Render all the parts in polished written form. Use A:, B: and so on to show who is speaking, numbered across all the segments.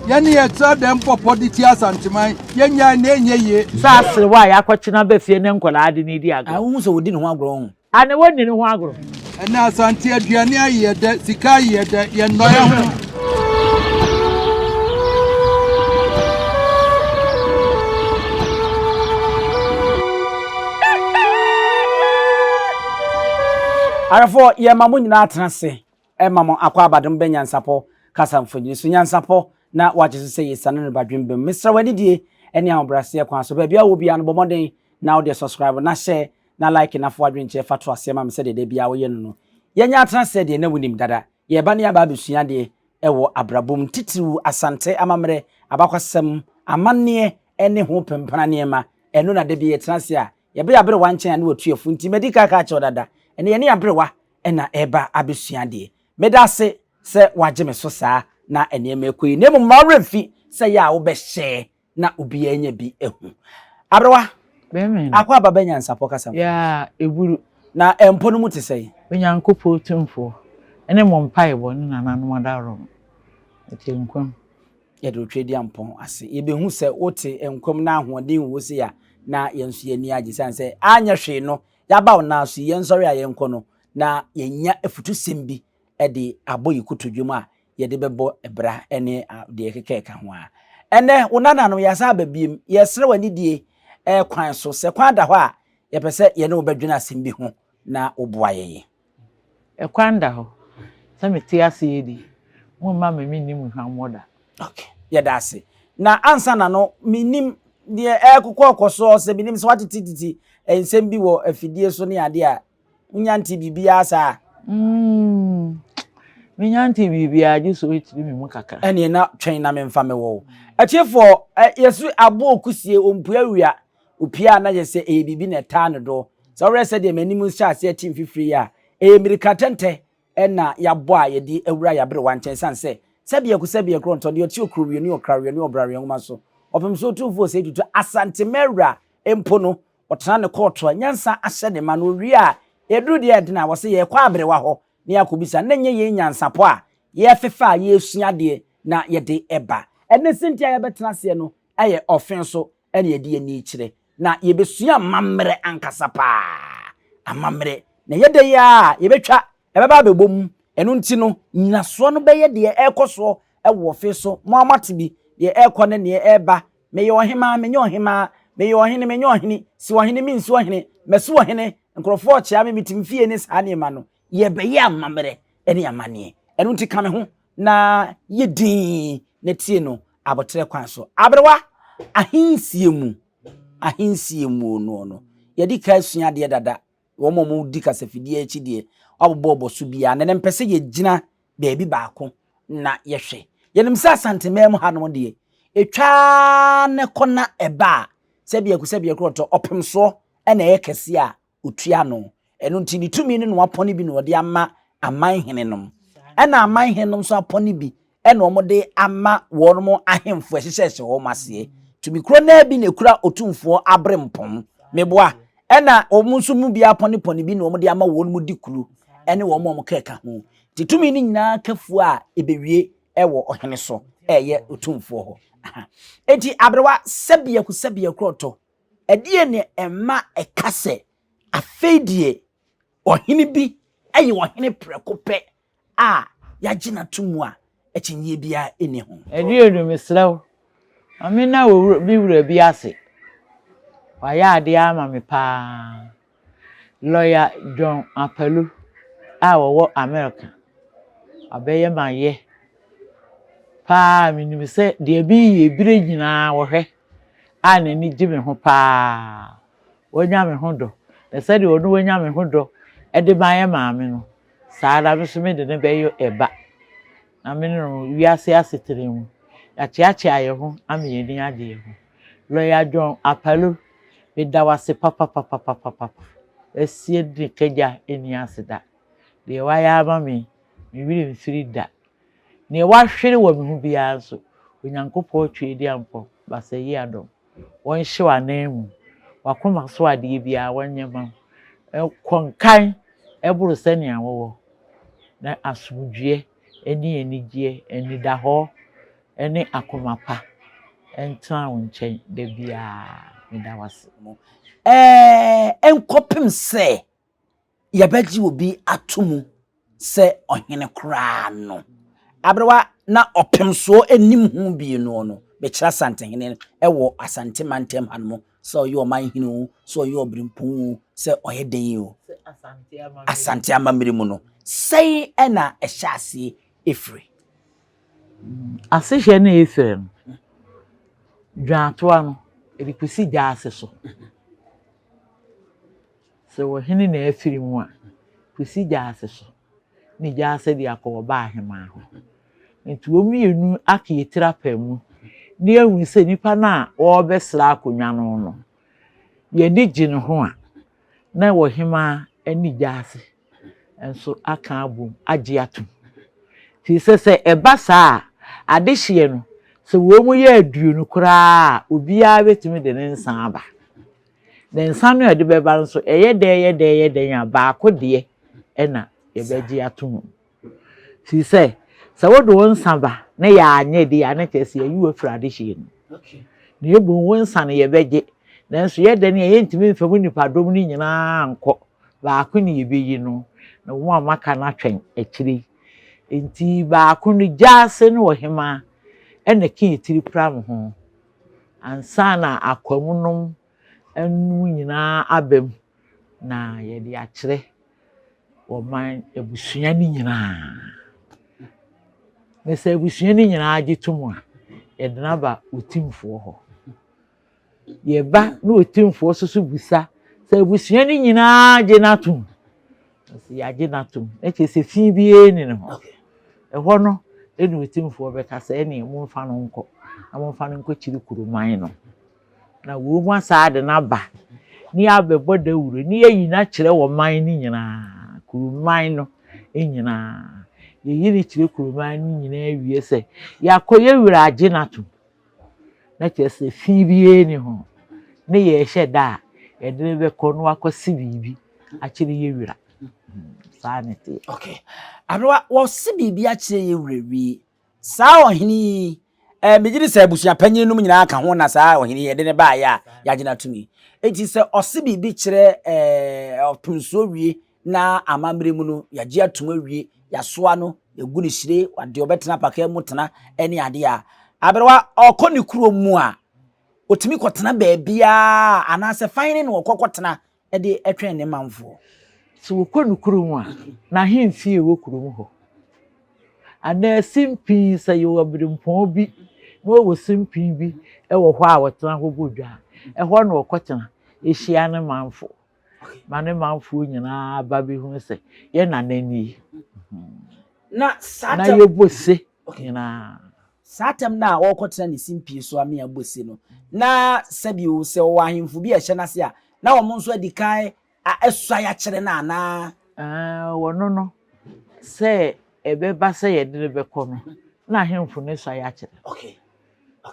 A: Yɛne yɛtra dɛm bɔ pɔ de tia Asanteman, yɛnnyae na ɛnyɛ yie.
B: Sɛ aserewa a yɛakɔkye no aba fie ne nkwadaa de no redi agorɔ.
C: Ah, wohu sɛ wɔdi ne ho agorɔ ho.
B: Ah, na wɔnni ne ho agorɔ.
A: Ɛnɛ Asante aduane ayɛ dɛ, sika ayɛ dɛ, yɛnnɔ yɛn ho.
C: Awerɛfoɔ, yɛma mo nyinaa tena ase ma mo akwaaba de mo bɛ nyansapɔ kasa mfonini so. Nyansapɔ na wɔagye so sɛ yɛsiane no ba dwembem. Mesrɛ wo anidie ne ahobrɛaseɛ kwan so. Baabi a wowɔ biara no, bɔ mmɔden na wode subscribe na hyɛ na like na fa w'adwenkyerɛ fa to aseɛ ma me sɛdeɛ da biara woyɛ no no. Yɛnyɛ atena sɛ deɛ na wonim dada. Yɛreba ne yɛaba abɛsua adeɛ wɔ abrabɔ mu, titiriw Asante amammerɛ, abakwasɛm, amanneɛ ne ho pempena nneɛma. Ɛno na da bi yɛtena ase a, yɛbɛyɛ aberewa nkyɛn a ne watu afu nti madi kan aka akyerɛ wo dada. Ɛnnɛ yɛne aberewa na ɛreba abɛsua adeɛ. Meda ase sɛ woagye me so saa na nneɛma rekɔ yie. Na mmom mma wo werɛ mfi sɛ yɛ a wobɛhyɛ na obiara anya bi ahu. Aberewa, akɔ aba bɛ nyansapɔ kasa mu.
B: Yaa eburu.
C: Na mpɔ no mu te sɛn?
B: Onyankopɔn Otumfoɔ ne mo mpaebɔ ne nananom adaworoma. Mete nkwa mu.
C: Yɛde Otwedeampɔn ase. Yɛbɛhu sɛ wote nkwa mu na ahoɔden wɔ wo sei a, na yɛn nso yɛn ani agye. Esiane sɛ anyɛ hwee no, yɛaba wo nan so yi, yɛnsɔre a yɛnkɔ no, na yɛanya afutusɛm bi de abɔ yɛn kotodwe mu a yɛde bɛbɔ bra ne deɛ ɛkeka ɛka ho a. Ɛnnɛ, wo nananom, yɛasan aba biom. Yɛresrɛ wo anidie kwan so. Sɛ kwan da hɔ a, yɛpɛ sɛ yɛne wo bɛdwene asɛm bi ho na woboa yɛn.
B: Ɛkwan da hɔ. Sɛ mete ase yi de, momma me menni mo hwammɔ da.
C: Ok, yɛda ase. Na ansa na no, mennim deɛ ɛrekokɔ soɔ, sɛ mennim sɛ woatetetete nsɛm bi wɔ afidie so ne adeɛ a, wonya nte biribiara saa?
B: Mm, menya nte biribiara, gye sɛ wokyiri me mu kakra.
C: Ɛneɛ na twɛn na memfa mewɔ wo. Atiefoɔ, yɛso aboɔ okusie, ɔmpue awia, opue a na kyerɛ sɛ ɛyɛ biribi na ɛtaa ne do. Sɛ wohwɛ sɛdeɛ m'anim hyɛ aseɛ te mfifire yi a, ɛyɛ mmirika tɛntɛ na yɛabɔ a yɛde awura yɛn aberewa nkyɛn ɛsiane sɛ sɛbiako sɛbiako ɔntɔ deɛ ɔte okurowie ne ɔkrawie ne ɔbrawie nwoma so. Ɔpem so otumfoɔ Osei Tutu Asante Mawura mpo no, ɔtena ne kɔɔto a nyansa ahyɛ ne ma na owie a ɛduru deɛ ɛdene a wɔse yɛrekɔ aberewa hɔ na yɛakɔbisa na ɛnyɛ yɛn nyansapɔ a yɛrefefa a yɛresua adeɛ na yɛde ba. Ɛnnɛ sɛnti a yɛbɛtena aseɛ no yɛ ɔfe so na yɛde yɛn ani rekyerɛ na yɛbɛsua amammerɛ ankasa paa. Amammerɛ. Na ɛyɛ dɛ yi ara a, yɛbɛtwa, ɛbɛba abɛbɔ mu. Ɛno nti no, nyinasoɔ no bɛyɛ deɛ ɛrekɔ soɔ wɔ ɔfe so. Mo ara moate bi, deɛ ɛrekɔ ne deɛ ɛreba. Meyɛ ɔhemaa, menyɛ ɔhemaa. Meyɛ ɔhene, menyɛ ɔhene. Si ɔhene, mensi ɔhene. Masi ɔhene. Nkurɔfoɔ rekyea me, mete me fie ne saa nneɛma no. Yɛrebɛyɛ amammerɛ ne amanneɛ. Ɛno nti ka me ho na yɛ dinn na tie no aboterɛ kwan so. Aberewa, ahensie mu, ahensie mu noɔ no, yɛadi kan asua adeɛ dada. Wɔn a wɔdi kasafidie akyi deɛ, wɔabobɔbɔ so biara. Na mpɛ sɛ yɛgyina baabi baako na yɛhwɛ. Yɛnim sɛ Asanteman mu hanom deɛ, ɛtwa ara na ɛkɔ na ɛba a, sɛbiako sɛbiako ɔtɔ ɔpemsoɔ na ɛyɛ kɛseɛ a, ɔtua ano. Ɛno nti ne tumi no na wapɔne bi na ɔde ama aman henenom. Ɛna aman henenom nso apɔne bi ɛna wɔde ama wɔn ahemfo ɛhyehyɛhyɛ wɔn aseɛ. Tumi korɔ naa bi na ɛkura otumfoɔ aberempɔn. Meboa. Ɛna wɔn nso mu bi apɔnepɔne bi na wɔde ama wɔn mu di kuro ɛne wɔn a wɔkeka ho. Nti tumi no nyinaa ka fuo a ɛbɛwie ɛwɔ ɔhene so ɛyɛ otumfoɔ hɔ. Enti aberewa sɛbiako sɛbiako ɔtɔ Ɛdeɛn na ɛma ɛka sɛ afei deɛ ɔhene bi yɛ ɔhene prɛko pɛ a yɛagye no ato mu a akyinnyeɛ biara nni ho?
B: Aduonu, mesrɛ wo, ma menna wo me wura bi ase. Wayɛ adeɛ ama me paa. Lɔya John Apalu a ɔwɔ Amerika. Wabɛyɛ m'ayɛ paa. Menim sɛ deɛ mereyɛ berɛ nyinaa ɔhwɛ. a n'ani gye me ho paa. Wanya me ho dɔ, na sɛdeɛ ɔno wanya me ho dɔ de mayɛ maame no, saa ara me nso mede no bɛyɛ ɛba. Na me ne no wiase asetena mu, yɛakyeakyea yɛn ho ama yɛn ani agye yɛn ho. Lɔya John Apalo, meda wo ase papapapapapa. Asie ne kagya nni ase da. Deɛ woayɛ ama me, me werɛ mfiri da. Nea wahwere wɔ me ho biara nso, Onyankopɔn Tweaduampɔn Basayiadɔm, wɔnhyɛ w'ananmu. W'akoma so adeɛ biara, wɔnyɛ mma wo. Kɔ nkan boro sɛnea wowɔ, na asomdwoeɛ ne anigyeɛ, anidahɔ. ne akoma pa ntena wo nkyɛn da biara. Meda wo ase.
C: Ɛɛ, nkɔpem sɛ yɛbɛgye obi ato mu sɛ ɔhene koraa no, aberewa na ɔpemsoɔ nnim ho bie noɔ no, bɛkyerɛ Asantehene wɔ Asante mantam hanom sɛ ɔyɛ ɔmanhene o, sɛ ɔyɛ ɔberempɔn o, sɛ ɔyɛ dɛn o, Asante amammerɛ mu no, sɛn na ɛhyɛ aseɛ ɛfiri?
B: Asehyɛ no a ɛfiri no, dwaatoa no, ɛde kɔsi gyaase so. Sɛ ɔhene na afiri mu a, kɔsi gyaase so ne gyaase de akɔ ɔbaa ahemaa hɔ. Nti wɔn mmienu aka etiri apam mu na yɛahu sɛ nipa no a ɔrebɛsra akonnwa no no, yɛn ani gye ne ho a, na ɔhemaa ne gyaase nso aka abom agye atom. Firi sɛ sɛ ɛba saa a, adehyeɛ no, sɛ wɔn mu yɛ aduonu koraa a, obiara bɛtumi de ne nsa aba. Ne nsa no a ɛde bɛba no nso, ɛyɛ dɛn yɛ dɛn yɛ dɛn a, baako deɛ na yɛbɛgye ato mu. Firi sɛ, sɛ wode wo nsa ba na yɛanyɛ deɛ a, na kyerɛ sɛ yɛayi wo afiri adehyeɛ no mu. Na mmom wo nsa no yɛbɛgye, nanso yɛ dɛn a yɛntumi mfa mu nnipadɔm no nyinaa nkɔ, baako na yɛbɛyi no, na wɔn a wɔaka no atwɛn akyire yi. Enti baako no, gyaase ne ɔhemaa na ɛka etiri pram ho. Ansa na akwamunom no nyinaa aba mu na yɛde akyerɛ ɔman abusua no nyinaa. Na sɛ abusua no nyinaa gye tom a, yɛde no aba otimfoɔ hɔ. Yɛba na otimfoɔ nso so bisa sɛ abusua no nyinaa gye no atom. Ɔse yɛagye no atom, na kyerɛ sɛ fi biara nni ne ho. Ɛhɔ no na otimfoɔ bɛka sɛ ɛneɛ momfa no nkɔ, na momfa no nkɔkyiri kuroman no. Na wɔn mu asaa de no aba, ne yɛabɛbɔ dawuro, ne yɛayi no akyerɛ ɔman no nyinaa, kuroman no nyinaa. Yɛyi no kyerɛ kuroman no nyinaa wie sɛ yɛakɔ yɛ wura agye no atom. na kyerɛ sɛ fi biara nni ho, ne yɛrehyɛ da a yɛde no bɛkɔ na wakɔse biribi akyerɛ yɛ wura. Saa ne teɛ.
C: Okay. Aberewa, wɔse biribi akyerɛ yɛ wura wie. Saa ɔhene yi, eh, megye di sɛ abusua panyin nom nyinaa ka ho na saa ɔhene yi yɛde no baeɛ a yɛagye no atom yi. Enti sɛ ɔse biribi kyerɛ eh, ɔpemsoɔ wie na amammerɛ mu no, yɛagye atom awie, yɛasoa no, yɛagu no hyire, deɛ ɔbɛtena apakaa mu tena ne adeɛ a, aberewa ɔkɔ ne kurom mu a, ɔtumi kɔtena baabiara anaasɛ fan ne na ɔkɔ kɔtena de twɛn ne manfoɔ?
B: Sɛ ɔkɔ ne kurom a, n'ahemfie wɔ kurom hɔ. Anaa simpii, sɛ yɛwɔ abirempɔn bi na ɔwɔ simpii bi wɔ hɔ a ɔtena hɔ bɔ dwa a, ɛhɔ na ɔkɔtena hyia ne manfoɔ. ma ne manfoɔ nyinaa ba bɛhunu sɛ yɛn nana nie.
C: Na saa
B: Na yɛbɔ se nyinaa.
C: Saa tɛm no a ɔrekɔtena ne simpie so ame abɔ se no, na sɛbio sɛ ɔwɔ ahemfo bi a ɛhyɛ n'ase a, na wɔn nso adi kan asuae akyerɛ no anaa?
B: Wɔno no, sɛ ɛbɛba sɛ yɛde no bɛkɔ no, na ahemfo no asuae akyerɛ no.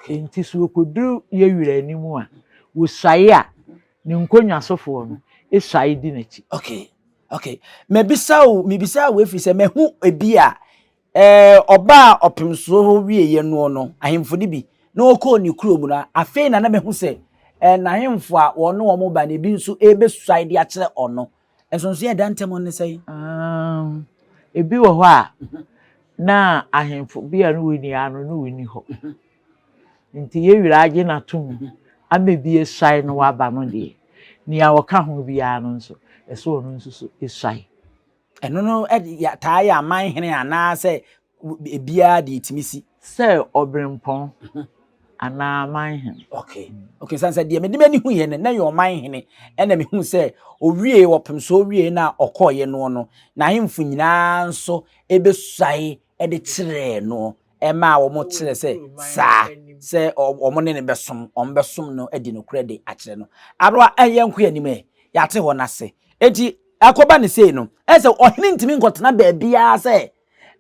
B: Enti sɛ wɔkɔduru yɛn wura anim a, wɔsuae a, Ne nkonnwasofoɔ no suae di n'akyi.
C: Okay, okay. Mabisa o, mebisa o efiri sɛ mahu ebi a ɛɛ ɔbaa ɔpemsoɔ hɔ wieɛ noɔ no, ahemfo no bi, na ɔkɔɔ ne kurom no, afei na na mahu sɛ ɛɛ n'ahemfo a wɔne wɔn ba no ebi nso ɛrebɛsuae de akyerɛ ɔno. Nsonsonoeɛ a ɛda ntam ne sɛn?
B: Um, ebi wɔ hɔ a, na ahemfo bi a no wɔnni ano no wɔnni hɔ. Nti yɛn werɛ agye no atom ama bi asuae na waba no deɛ, nea ɔka ho biara no nso, ɛsɛ ɔno nso so suae.
C: Ɛno no taa yɛ aman hene anaasɛ ebiara deɛ ɛtumi si?
B: Sɛ ɔberempɔn anaa aman hene.
C: Okay. Okay, sane sɛ deɛ mede m'ani huiɛ no, na ɛyɛ ɔman hene, ɛna mehu sɛ owie ɔpem so owie na ɔkɔɔeɛ noɔ no, n'ahemfo nyinaa nso ɛbɛsuae de kyerɛɛ no ɛmaa wɔn kyerɛ sɛ saa sɛ wɔn ne no bɛsom, wɔn bɛsom no adi nokorɛ de akyerɛ no. Aberewa, ɛyɛ nko anim ɛ, yɛate hɔ no ase. Enti ɛkɔba ne sei no, ɛyɛ sɛ ɔhene ntumi nkɔtena baabiara sɛ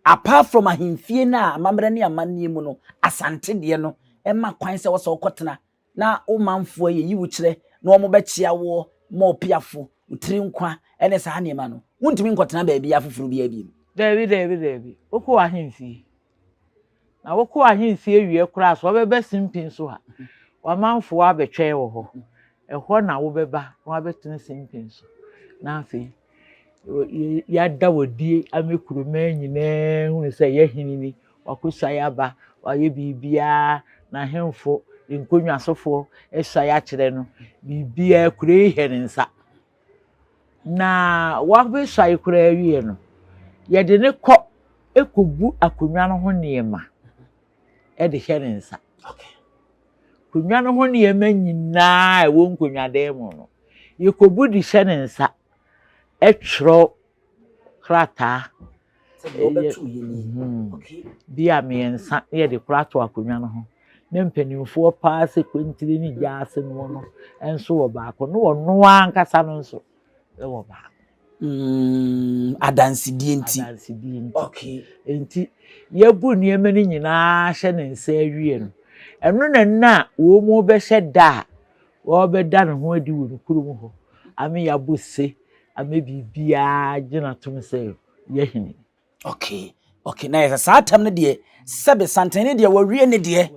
C: apart from ahemfie no a amammerɛ ne amanneɛ mu no, Asante deɛ no ɛma kwan sɛ wɔsɛ wɔkɔtena na wo manfoɔ yɛyi wo kyerɛ na wɔn bɛkyea woɔ ma ɔpiafo, wo tiri nkwa ne saa nneɛma no, wontumi nkɔtena baabiara foforɔ biara bio.
B: Daabi, daabi, daabi. Wokɔ w'ahemfie. Na wokɔ ahemfie wie koraa so wɔbɛba simpin so a, w'amanfoɔ abɛtwɛn wɔ hɔ. Ɛhɔ na wobɛba na wabɛtena simpin so. Na afei yɛada w'adie ama kuroman nyinaa hunu sɛ yɛhene ni, wakɔsuae aba, wayɛ biribiara, n'ahemfo, ne nkonnwasofoɔ asuae akyerɛ no, biribiara kuro yi hɛ ne nsa. Na wabɛsuae koraa awie no, yɛde no kɔ kɔbu akonnwa no ho nneɛma de hyɛ ne nsa. Akonnwa no ho nneɛma nyinaa a ɛwɔ nkonnwadan mu no, yɛkɔbu de hyɛ ne nsa twerɛ krataa bi a mmiɛnsa na yɛde kora ato akonnwa no ho. Na mpanimfoɔ paa sɛ Kwantire ne Gyaase nom no nso wɔ baako, na ɔno ankasa no nso wɔ baako.
C: Adansedie nti.
B: Adansedie nti. Okay. Nti yɛbu nneɛma no nyinaa hyɛ ne nsa awie no, ɛno na nna a wɔn bɛhyɛ da a wɔbɛda ne ho adi wɔ ne kurom hɔ ama yɛabɔ se ama biribiara gyina tom sɛ yɛhene.
C: Okay. Na yɛ sɛ saa tam no deɛ, sɛbe santene deɛ wɔawie ne deɛ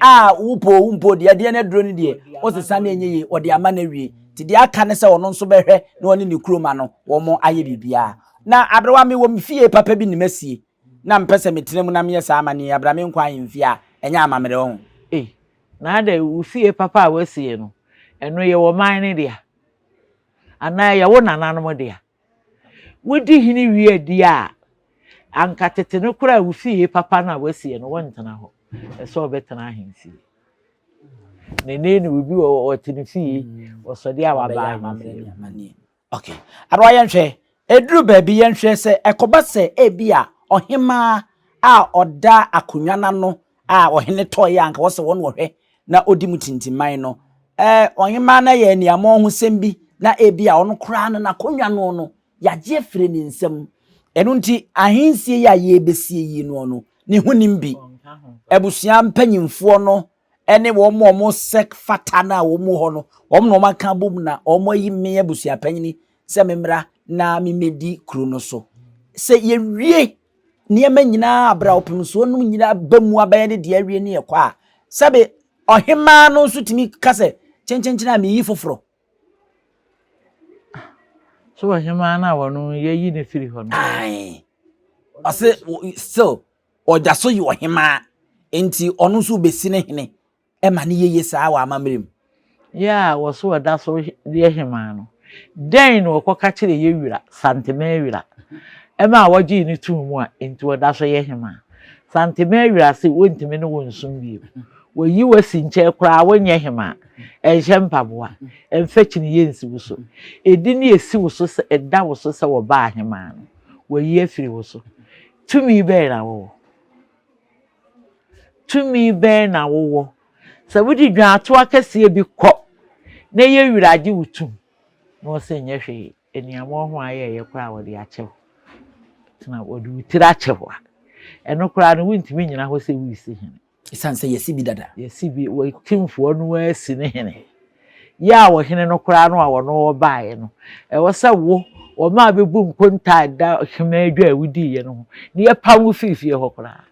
C: a wopɔ wo mpo deɛ adeɛ no aduro no deɛ wosesa no ɛnyɛ yie, wɔde ama no awie. Nti deɛ aka ne sɛ ɔno nso bɛhwɛ na ɔne ne kuroma no wɔn ayɛ biribiara. Na aberewa mewɔ me fie papa bi ne masie na mpɛ sɛ metena mu na meyɛ saa amanneɛ abra me nkɔ ahemfie a ɛnyɛ amammerɛ ho.
B: Ei, na adɛn wo fie papa a woasie no, ɛno yɛ wɔ man no dea? Anaa ɛyɛ wo nananom dea? Wodi hene wie adi a, anka tete no koraa wo fie papa no a woasie no, wontena hɔ. Ɛsɛ ɔbɛtena ahemfie. Na ɛnɛ ne obi wɔ ɔte ne fie, ɔsɔde a waba ahemfie.
C: Okay. Adoa yɛnhwɛ, ɛduru baabi yɛnhwɛ sɛ ɛkɔba sɛ ebi a ɔhemaa a ɔda akonnwa n'ano a ɔhene tɔeɛ a anka wɔsɛ wɔn wɔhwɛ na ɔdi mu tintimman no, ɔhemaa no yɛ aniammɔn ho sɛm bi na ebi a ɔno koraa no n'akonnwa no no yɛagye afiri ne nsam. Ɛno nti ahensie yi a yɛrebɛsie yi no no ne ho nim bi. Abusua mpanyimfoɔ no ne wɔn a wɔsɛ fata no a wɔn mu hɔ no, wɔn na wɔn aka abom na wɔn ayi me abusua panyini sɛ memmra na memmɛdi kuro no so. Sɛ yɛwie nneɛma nyinaa abere a ɔpemsoɔ nom nyinaa ba mu abɛyɛ ne deɛ awie ne yɛkɔ a, sɛbe ɔhemaa no nso tumi ka sɛ kyenkyenkyen a meyi foforɔ.
B: So ɔhemaa no a wɔno yɛyi no firi hɔ no?
C: Ae. Ɔse still ɔda so yɛ ɔhemaa nti ɔno nso bɛsi ne hene ɛma ne yɛyɛ saa wɔ amammerɛ mu.
B: Yɛ a wɔso ɔda so yɛ hemaa no, dɛn na wɔkɔka kyerɛ yɛ wura, Santemaa wura, ɛma a wɔgyee no too mu a enti ɔda so yɛ hemaa? Santemaa wura se wɔntumi ne wo nsom bio. Wɔyi wo asi nkyɛn koraa wonyɛ hemaa, ɛnhyɛ mpaboa, ɛmfa kyiniiɛ nsi wo so. Edin a ɛsi wo so sɛ ɛda wo so sɛ wɔbaa hemaa no, wɔayi afiri wo so. Tumi bɛn na wowɔ? Tumi bɛn na wowɔ? Sɛ wode dwaatoa kɛseɛ bi kɔ na ɛyɛ wira agye wo tum na wɔsɛ nyɛ hwee, aniammɔn ho ayɛɛyɛ koraa a wɔde akyɛ wo, tena wɔde wo tiri akyɛ wo a, ɛno koraa no wontumi nyina hɔ sɛ woresi hene.
C: Ɛsiane sɛ yɛsi bi dada.
B: Yɛsi bi, wɔtimfoɔ no asi ne hene. Yɛ a ɔhene no koraa no a ɔno ɔbaeɛ no, ɛwɔ sɛ wo, wɔma a bɛbu nkontaa da hemaa dwa a wodiiɛ no ho, na yɛpam wo firi fie hɔ koraa.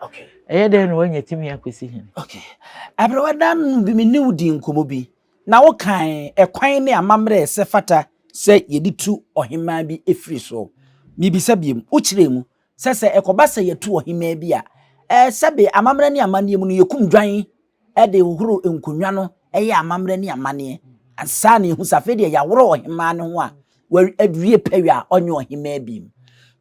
C: Okay.
B: Ɛyɛ dɛn na woanya tumi akɔsi hene?
C: Okay. Aberewa da no bi me ne wo dii nkɔmmɔ bi, na wokan ɛkwan ne amammerɛ a ɛsɛ fata sɛ yɛde tu ɔhemaa bi firi so. Mebisa biom, wokyerɛɛ mu sɛ sɛ ɛkɔba sɛ yɛtu ɔhemaa bi a, ɛɛ sɛbe amammerɛ ne amanneɛ mu no yɛkum dwan de hohoro nkonnwa no yɛ amammerɛ ne amanneɛ ansa na yɛhu sɛ afei deɛ yɛaworɔ ɔhemaa no ho a wawie pɛyɛ a ɔnyɛ ɔhemaa bi.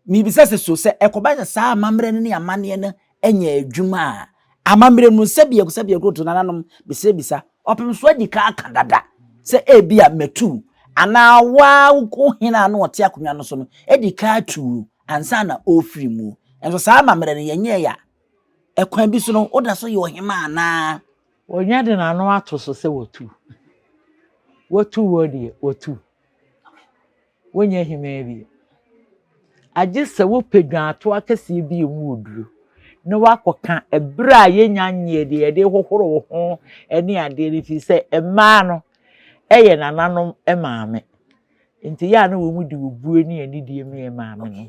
C: Mebisa sɛ so sɛ ɛkɔba sɛ saa amammerɛ no ne amanneɛ no nyɛ adwuma a, amammerɛ mu sɛbi sɛbi ɛkɔto nananom bisabisa ɔpem so adi ka aka dada sɛ ebi a matu anaa waa wo hene a na ɔte akonnwa no so no adi ka atu ansa na ɔrefiri mu. Nso saa amammerɛ no yɛnyɛɛ a ɛkwan bi so no woda so yɛ ɔhemaa anaa?
B: Wɔnya de n'ano ato so sɛ wɔtu. Wɔtu wɔ deɛ, wɔtu. Wonyɛ hemaa bio. Agye sɛ wopɛ dwaatoa kɛseɛ bi a emu wɔ duro na woakɔka ɛberɛ a yɛnnya nyɛɛ deɛ yɛde hohoro wo ho ne adeɛ no firi sɛ mmaa no yɛ nananom maame. Nti yɛ a na wɔn de obuo ne anidie ma yɛn maame no.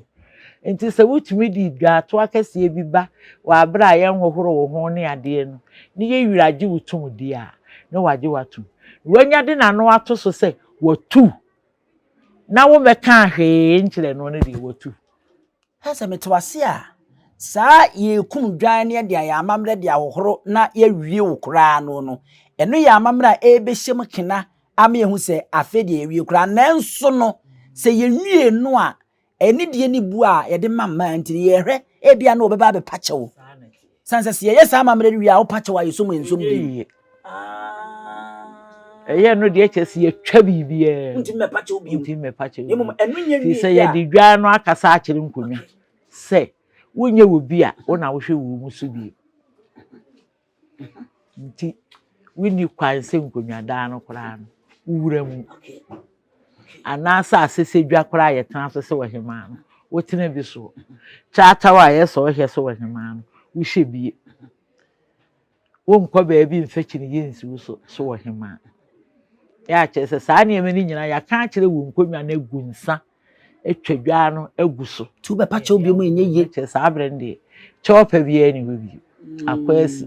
B: Nti sɛ wotumi de dwaatoa kɛseɛ bi ba wɔ aberɛ a yɛnhohoro wo ho ne adeɛ no, ne yɛ wura gye wo tom deɛ a, na wagye wo atom. Na wanya de n'ano ato so sɛ watu wo, na wommɛkaa hwee nkyerɛ no no deɛ, watu.
C: Hɛ, sɛ mete wo ase a, saa yɛrekum dwan na yɛde ayɛ amammerɛ de ahohoro na yɛawie wo koraa no no, ɛno yɛ amammerɛ a ɛrebɛhyɛ mu kena ama yɛahu sɛ afei deɛ yɛawie koraa. Nanso no, sɛ yɛnwie no a, anidie ne bu a yɛde ma mmaa nti no, yɛhwɛ ebia na wɔbɛba abɛpa kyɛw. Sane sɛ sɛ yɛyɛ saa amammerɛ no wie a, wopa kyɛw a yɛsɔ mu nsom bio.
B: Ɛyɛ no deɛ kyerɛ sɛ yɛtwa biribiara.
C: Wontumi mmɛpa kyɛw bio.
B: Wontumi mmɛpa kyɛw
C: bio. Mmom ɛno nyɛ
B: wie sɛ yɛde dwa no akasa akyerɛ nkonnwa sɛ wonyɛ wɔ bi a wo na wohwɛ wo mu so bio. Nti wonni kwan sɛ nkonnwa dan no koraa no wowura mu. Anaasɛ asɛsɛdwa koraa a yɛtena so sɛ ɔhemaa no wotena bi soɔ. Kyataw a ɛyɛ sɛ ɔhwɛ sɛ ɔhemaa no wohyɛ bie. Wonkɔ baabi mfa kyiniiɛ nsi wo so sɛ ɔhemaa. Yɛ a kyerɛ sɛ saa nneɛma no nyinaa yɛaka akyerɛ wo nkonnwa no agu nsa atwa dwa no agu so.
C: Nti wobɛpa kyɛw bio mu ɛnyɛ yie.
B: Kyerɛ saa berɛ no deɛ kyɛw pa biara nni hɔ bio. Akɔ asi.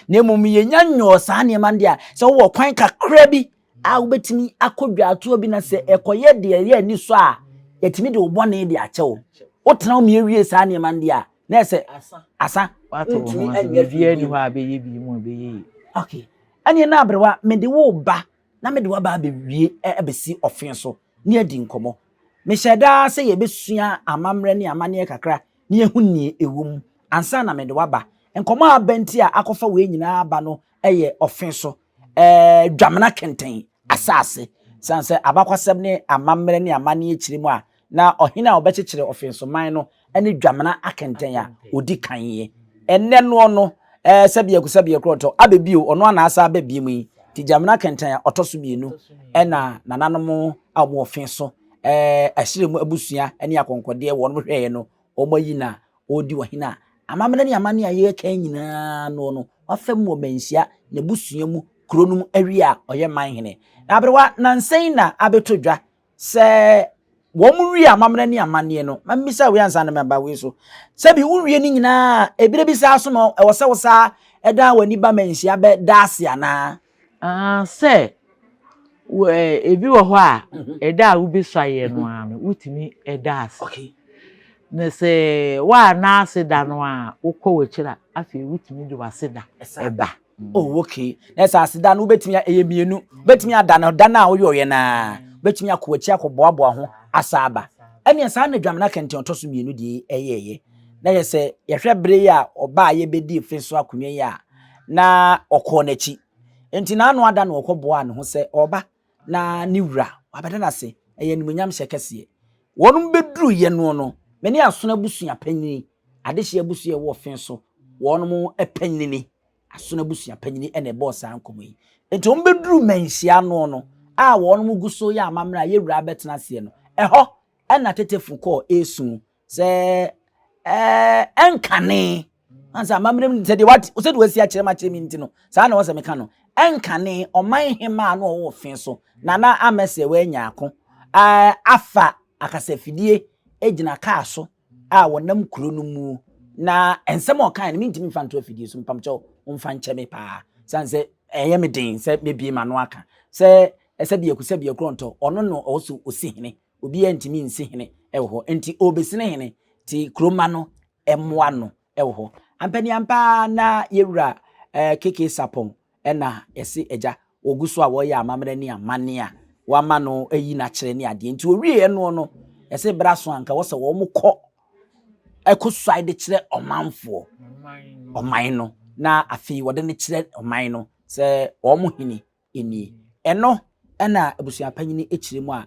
C: Na mmom yɛnya nyɔɔ saa nneɛma no deɛ a, sɛ wowɔ kwan kakra bi a wobɛtumi akɔ dwaatoɔ bi na sɛ ɛkɔyɛ deɛ ɛyɛ ani sɔ a, yɛtumi de wo bɔne de akyɛ wo. Wotena wo mmiɛ wie saa nneɛma no deɛ a, na ɛsɛ asa.
B: Wato wo ho ase, biribiara nni hɔ a bɛyɛ bi mu a ɛbɛyɛ yie.
C: Okay. Ɛneɛ na aberewa, mede wo ba na mede wo aba abɛwie abɛsi ɔfe so ne adi nkɔmmɔ. Mehyɛɛ da ara sɛ yɛbɛsua amammerɛ ne amanneɛ kakra na yɛahu nea ɛwɔ mu ansa na mede wo aba. Nkɔmmɔ a aba nti a akɔfa wei nyinaa aba no yɛ ɔfe so Dwamena Kɛntɛn asase. Esiane sɛ abakwasɛm ne amammerɛ ne amanneɛ kyerɛ mu a, na ɔhene a ɔbɛkyekyere Ɔfensoman no ne Dwamena Akɛntɛn a ɔdi kan yi. Ɛnnɛ noɔ no, sɛbiako sɛbiako ɔtɔ aba bio, ɔno ara na asan aba bio yi. Nti Dwamena Akɛntɛn a ɔtɔ so mmienu na nananom a wɔwɔ Ɔfe so, Ahyiremu abusua ne akɔnkɔdeɛ wɔn hwɛeɛ no, wɔayi no a ɔredi ɔhene a amammerɛ ne amanneɛ a yɛreka nyinaa noɔ no, wafa mu wɔ Manhyia, n'abusua mu, kuro no mu awie a ɔyɛ man hene. Na aberewa, nnansa yi na abɛtɔ dwa sɛ wɔn wie amammerɛ ne amanneɛ no, ma mmisa wei ansa na maba wei so. Sɛbi wowie ne nyinaa a, ebire bi saa so no, ɛwɔ sɛ wo saa ɛdan w'ani ba Manhyia bɛ da ase anaa?
B: Ah, sɛ ebi wɔ hɔ a, ɛda a wobɛsuaeɛ no ara no, wotumi da ase.
C: Okay.
B: Na sɛ woanna ase da no a, wokɔ w'akyiri a, afei wotumi de w'aseda ba.
C: Oh, okay. Na sɛ aseda no wobɛtumi ɛyɛ mmienu. Wobɛtumi ada no da no a woyɔeɛ no ara. Wobɛtumi akɔ w'akyi akɔboaboa ho asa aba. Ɛnneɛ saa na Dwamena Kɛntɛn ɔtɔ so mmienu deɛ ɛyɛeɛ. Na yɛ sɛ yɛhwɛ bere yi a ɔbaa yɛbɛdii fe so akonnwa yi a, na ɔkɔɔ n'akyi. Enti n'ano ada na ɔkɔboaa ne ho sɛ ɔreba na ne wura wabɛda no ase. Ɛyɛ animuonyamhyɛ kɛseɛ. Wɔnom bɛduruiɛ noɔ no, me ne Asono abusua panyini, adehyeɛ abusua a ɛwɔ ɔfe so, wɔnom panyini, Asono abusua panyini na ɛbɔɔ saa nkɔmmɔ yi. Enti wɔn bɛduru manhyia noɔ no, a wɔnom gu so yɛ amammerɛ a yɛ wura abɛtena aseɛ no, ɛhɔ na tetefo kɔɔ esu sɛ ɛɛ ɛnkane ansa amammerɛ mu sɛdeɛ wate sɛdeɛ wasi akyerɛ m akyerɛ me nti no saa na wɔsɛ meka no ɛnkane ɔman hemaa no ɔwɔ fe so nana amɛsɛ wɔanya ako ɛɛ afa akasafidie gyina kaa so a wɔnam kuro no mu na nsɛm a ɔkae no mentumi mfa nto afidie so mpamkyɛw mfa nkyɛ me paa sane sɛ ɛyɛ me den sɛ mebie m'ano aka sɛ ɛsɛ biako sɛ biako ntɔ ɔno no ɔwɔ so ɔsi hene Obiara ntumi nsi hene wɔ hɔ, enti ɔrebɛsi ne hene, nti kuromma no mmoa no wɔ hɔ. Ampaniampa ara na yɛwura KK Sarpong na yɛse agya, wɔgu so a wɔreyɛ amammerɛ ne amanneɛ a wɔama no ayi no akyerɛ ne adeɛ. Nti wɔwieɛ noɔ no, yɛse berɛ aso a anka wɔ sɛ wɔkɔ ɛkɔsuae de kyerɛ ɔmanfoɔ, ɔman no, na afei wɔde no kyerɛ ɔman no sɛ wɔn hene nie. Ɛno na abusua panyin kyerɛ mu a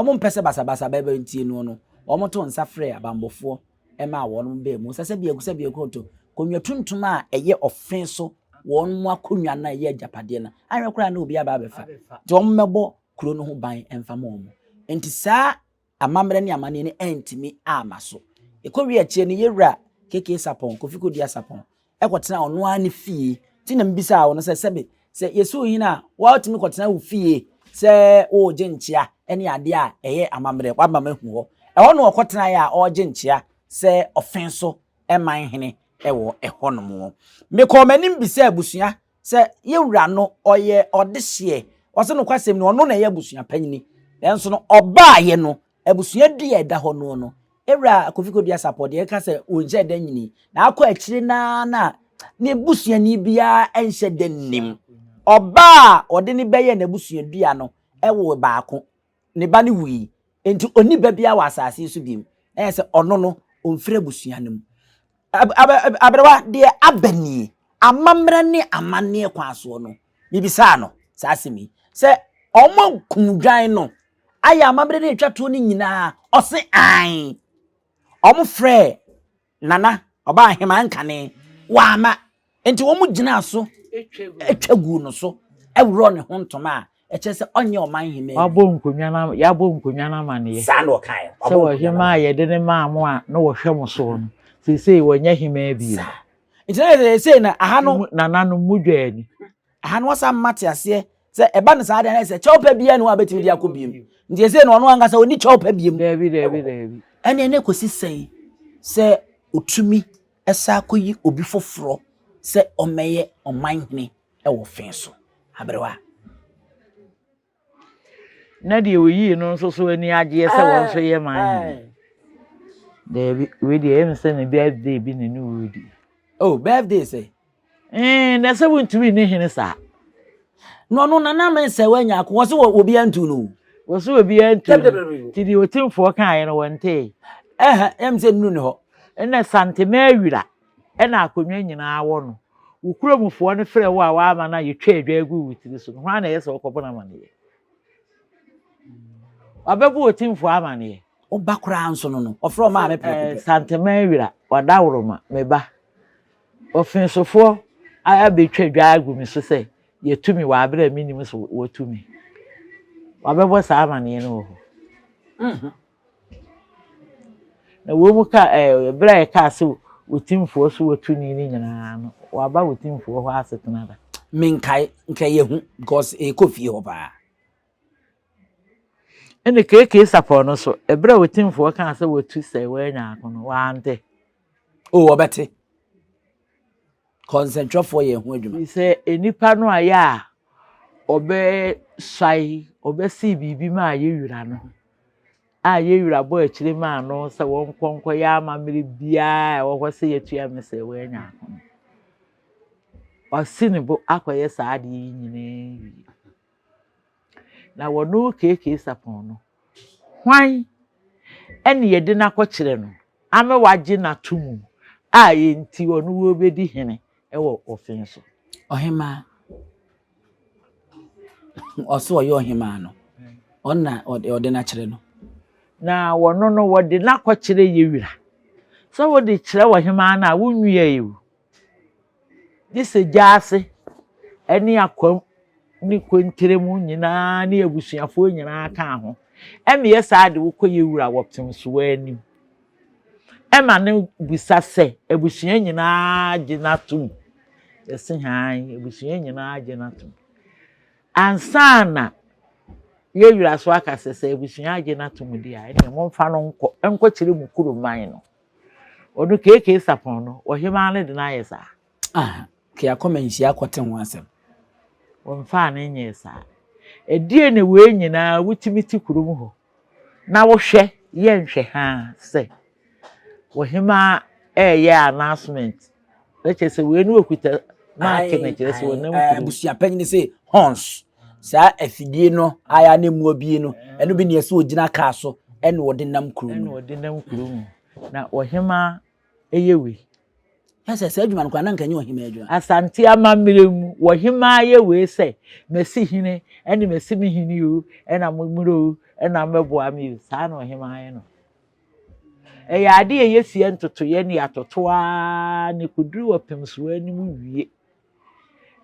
C: wɔmpɛ sɛ basabasa bɛba nti no no, wɔto nsa frɛ abanbɔfoɔ maa wɔn baa mu. Sɛ sɛ biako sɛ biako to konwa tuntum a ɛyɛ ɔfe so wɔn mu akonnwa no a ɛyɛ agyapadeɛ no, ahwɛ koraa na obi aba abɛfa. Nti wɔn mmɛbɔ kuro no ho ban mfa ma wɔn. Nti saa amammerɛ ne amanneɛ no antumi amma so. Ɛkɔwie akyire no, yɛwura KK Sarpong, Kofi Kodua Sarpong, kɔtena ɔno ara ne fie. Nti na mebisaa wo no sɛ, sɛbe, sɛ yɛsi wo hene a, woatumi kɔtena wo fie sɛ woregye nkyea ne adeɛ a ɛyɛ amammerɛ, woama mahu hɔ. Ɛhɔ na ɔkɔtenaeɛ a ɔregye nkyea sɛ ɔfe so man hene wɔ ɛhɔnom. Mekɔɔ m'anim bisaa abusua sɛ yɛ wura no ɔyɛ ɔdehyeɛ. Ɔse nokwasɛm ni ɔno na ɛyɛ abusua panyini. Nanso no ɔbaeɛ no abusua dua a ɛda hɔ noɔ no Ewura Kofi Kodua Sapɔ deɛ ɛka sɛ ɔnhyɛ da nyini na akɔ akyire naa na ne busuani biara nhyɛ da nnim. Ɔbaa a ɔde ne bɛyɛ n'abusua dua no woo baako, ne ba no wui, enti ɔnni ba biara wɔ asase yi so bio. Ɛyɛ sɛ ɔno no ɔmfiri abusua no mu. Aberewa, deɛ aba nie, amammerɛ ne amanneɛ kwan soɔ no, mebisaa no saa asɛm yi, sɛ wɔakum dwan no ayɛ amammerɛ ne atwa toɔ no nyinaa, ɔse ae. Wɔfrɛɛ Nana, ɔbaa ahemaa nkane, wamma. Enti wɔn gyinaa so twa guu no so, worɔɔ ne ho ntoma a ɛkyerɛ sɛ ɔnyɛ ɔman hemmaa
B: bi. Wabɔ nkonnwa no, yɛabɔ nkonnwa no amaneɛ.
C: Saa na ɔkaeɛ.
B: Sɛ ɔhemaa a yɛde no maa mo a na wɔhwɛ mo soɔ no, seesei wɔnyɛ hemaa bio.
C: Saa. Nti na yɛ sɛ na aha no.
B: Nananom mu dwa ani.
C: Aha no wɔsan ma te aseɛ sɛ ɛba no saa deɛ na sɛ kyɛw pa biara ni hɔ a bɛtumi de akɔ biem. Nti ɛsɛ na ɔno ankasa ɔni kyɛw pa biem.
B: Daabi daabi daabi.
C: Ɛnneɛ na ɛkɔsi sɛn sɛ ɔtumi san akɔyi obi foforɔ sɛ ɔmmɛyɛ ɔmanhene wɔ fe so? Aberewa.
B: Na deɛ ɔyii no nso so ani agyeɛ sɛ wɔn nso yɛ manhene. Daabi, wei deɛ ɛyɛ me sɛ ne birthday bi ne ne wɔredi.
C: Oh, birthday sɛ?
B: Ee, na sɛ wontumi nni hene saa.
C: Na ɔno Nana Mensah wanya ako, wɔse wɔ obiara ntu no.
B: Wɔse obiara ntu no. Nti deɛ Otimfoɔ kaeɛ no wɔntee.
C: Ɛhɛ, ɛm sɛ nnuru ne hɔ.
B: Ɛna Santema Awira ɛna akonnwa nyinaa wɔ no. Wo kuromfoɔ no frɛ wo a woama no a yɛtwa adwa agu wo tiri so no, hwan na ɛyɛ sɛ wokɔbɔ no amaneɛ? Wabɛbɔ Otimfoɔ amaneɛ.
C: Wo ba koraa nso no no, ɔfrɛ ɔmaa me prɛko pɛ.
B: Santema Awira, Wadaworoma, me ba. Ɔfensofoɔ abɛtwa dwa agu me so sɛ yɛatu me wɔ aberɛ a mennim sɛ wɔatu me. Wabɛbɔ saa amaneɛ no wɔ hɔ. Mhm. Na wɔn mu ka ɛɛ berɛ a yɛkaa sɛ Otimfoɔ so wɔatu ni no nyinaa no, waba Otimfoɔ hɔ asetena da.
C: Menkae, nka yɛhu because ɛkɔ fie hɔ paa.
B: Ɛna KK Sapɔr no so, ɛberɛ a Otimfoɔ kaa sɛ wɔatu sɛ wɔanya ako no, wante.
C: O, wɔbɛte. Kɔnsɛntwerɛfoɔ yɛ ho adwuma.
B: Sɛ nnipa no ayɛ a, ɔbɛsuae, ɔbɛsee biribi maa yɛn wura no, a yɛn wura bɔ akyire maa no sɛ wɔnkɔ nkɔyɛ amammerɛ biara a ɛwɔ hɔ sɛ yɛtua me sɛ wɔanya ako no. Wasi ne bo akɔyɛ saa adeɛ yi nyinaa wie. Na wɔno KK Sarpong no, hwan ne yɛde no akɔkyerɛ no ama wagye no ato mu a enti ɔno ɔrebɛdi hene wɔ ɔfe so?
C: Ɔhemaa. Ɔse ɔyɛ ɔhemaa no, ɔno na ɔde no akyerɛ no.
B: Na wɔno no wɔde no akɔkyerɛ Yewira. Sɛ wode kyerɛ ɔhemaa no a, wonwiae o. Gye sɛ gyaase ne akwam ne konteremu nyinaa ne abusuafoɔ nyinaa ka ho. Ɛmeyɛ saa de wokɔ yɛ wura wɔ pemsoɔ anim. Ɛma no bisa sɛ abusua nyinaa gye no atom. Yɛse hann, abusua nyinaa gye no atom. Ansa na yɛ wura so aka sɛ sɛ abusua agye no atom deɛ a, ɛneɛ momfa no nkɔ, nkɔkyerɛ mu kuroman no. Ɔno KK Sarpong no, ɔhemaa no de no ayɛ saa.
C: Ah, kɛ akɔ manhyia akɔte ho asɛm.
B: Wɔmfaa no nyɛɛ saa. Ɛdeɛn na wei nyinaa wotumi te kurom hɔ na wohwɛ yɛ nhwɛhaa sɛ ɔhemaa ɛreyɛ announcement na kyerɛ sɛ wei no ɔkuta mic na kyerɛ sɛ ɔnam kurom.
C: Abusua panyin se horns saa afidie no a yɛ a na emu abie no ɛno bi na ɛsɛ ɔgyina kaa so ɛna ɔde nam kuro
B: mu. Ɛna ɔde nam kuro mu na ɔhemaa ɛyɛ wei.
C: Ɛsɛ saa adwuma no koraa na nka nyɛ ɔhemaa adwuma.
B: Asante amammerɛ mu ɔhemaa yɛ wei sɛ masi hene ɛne masi me hene o ɛna mo mmerɛ o ɛna mobɛboa me o saa na ɔhemaa yɛ no. Ɛyɛ ade a ɛyɛ sie ntotoeɛ ne atoto ara na ɛkɔduru ɔpem so anim wie.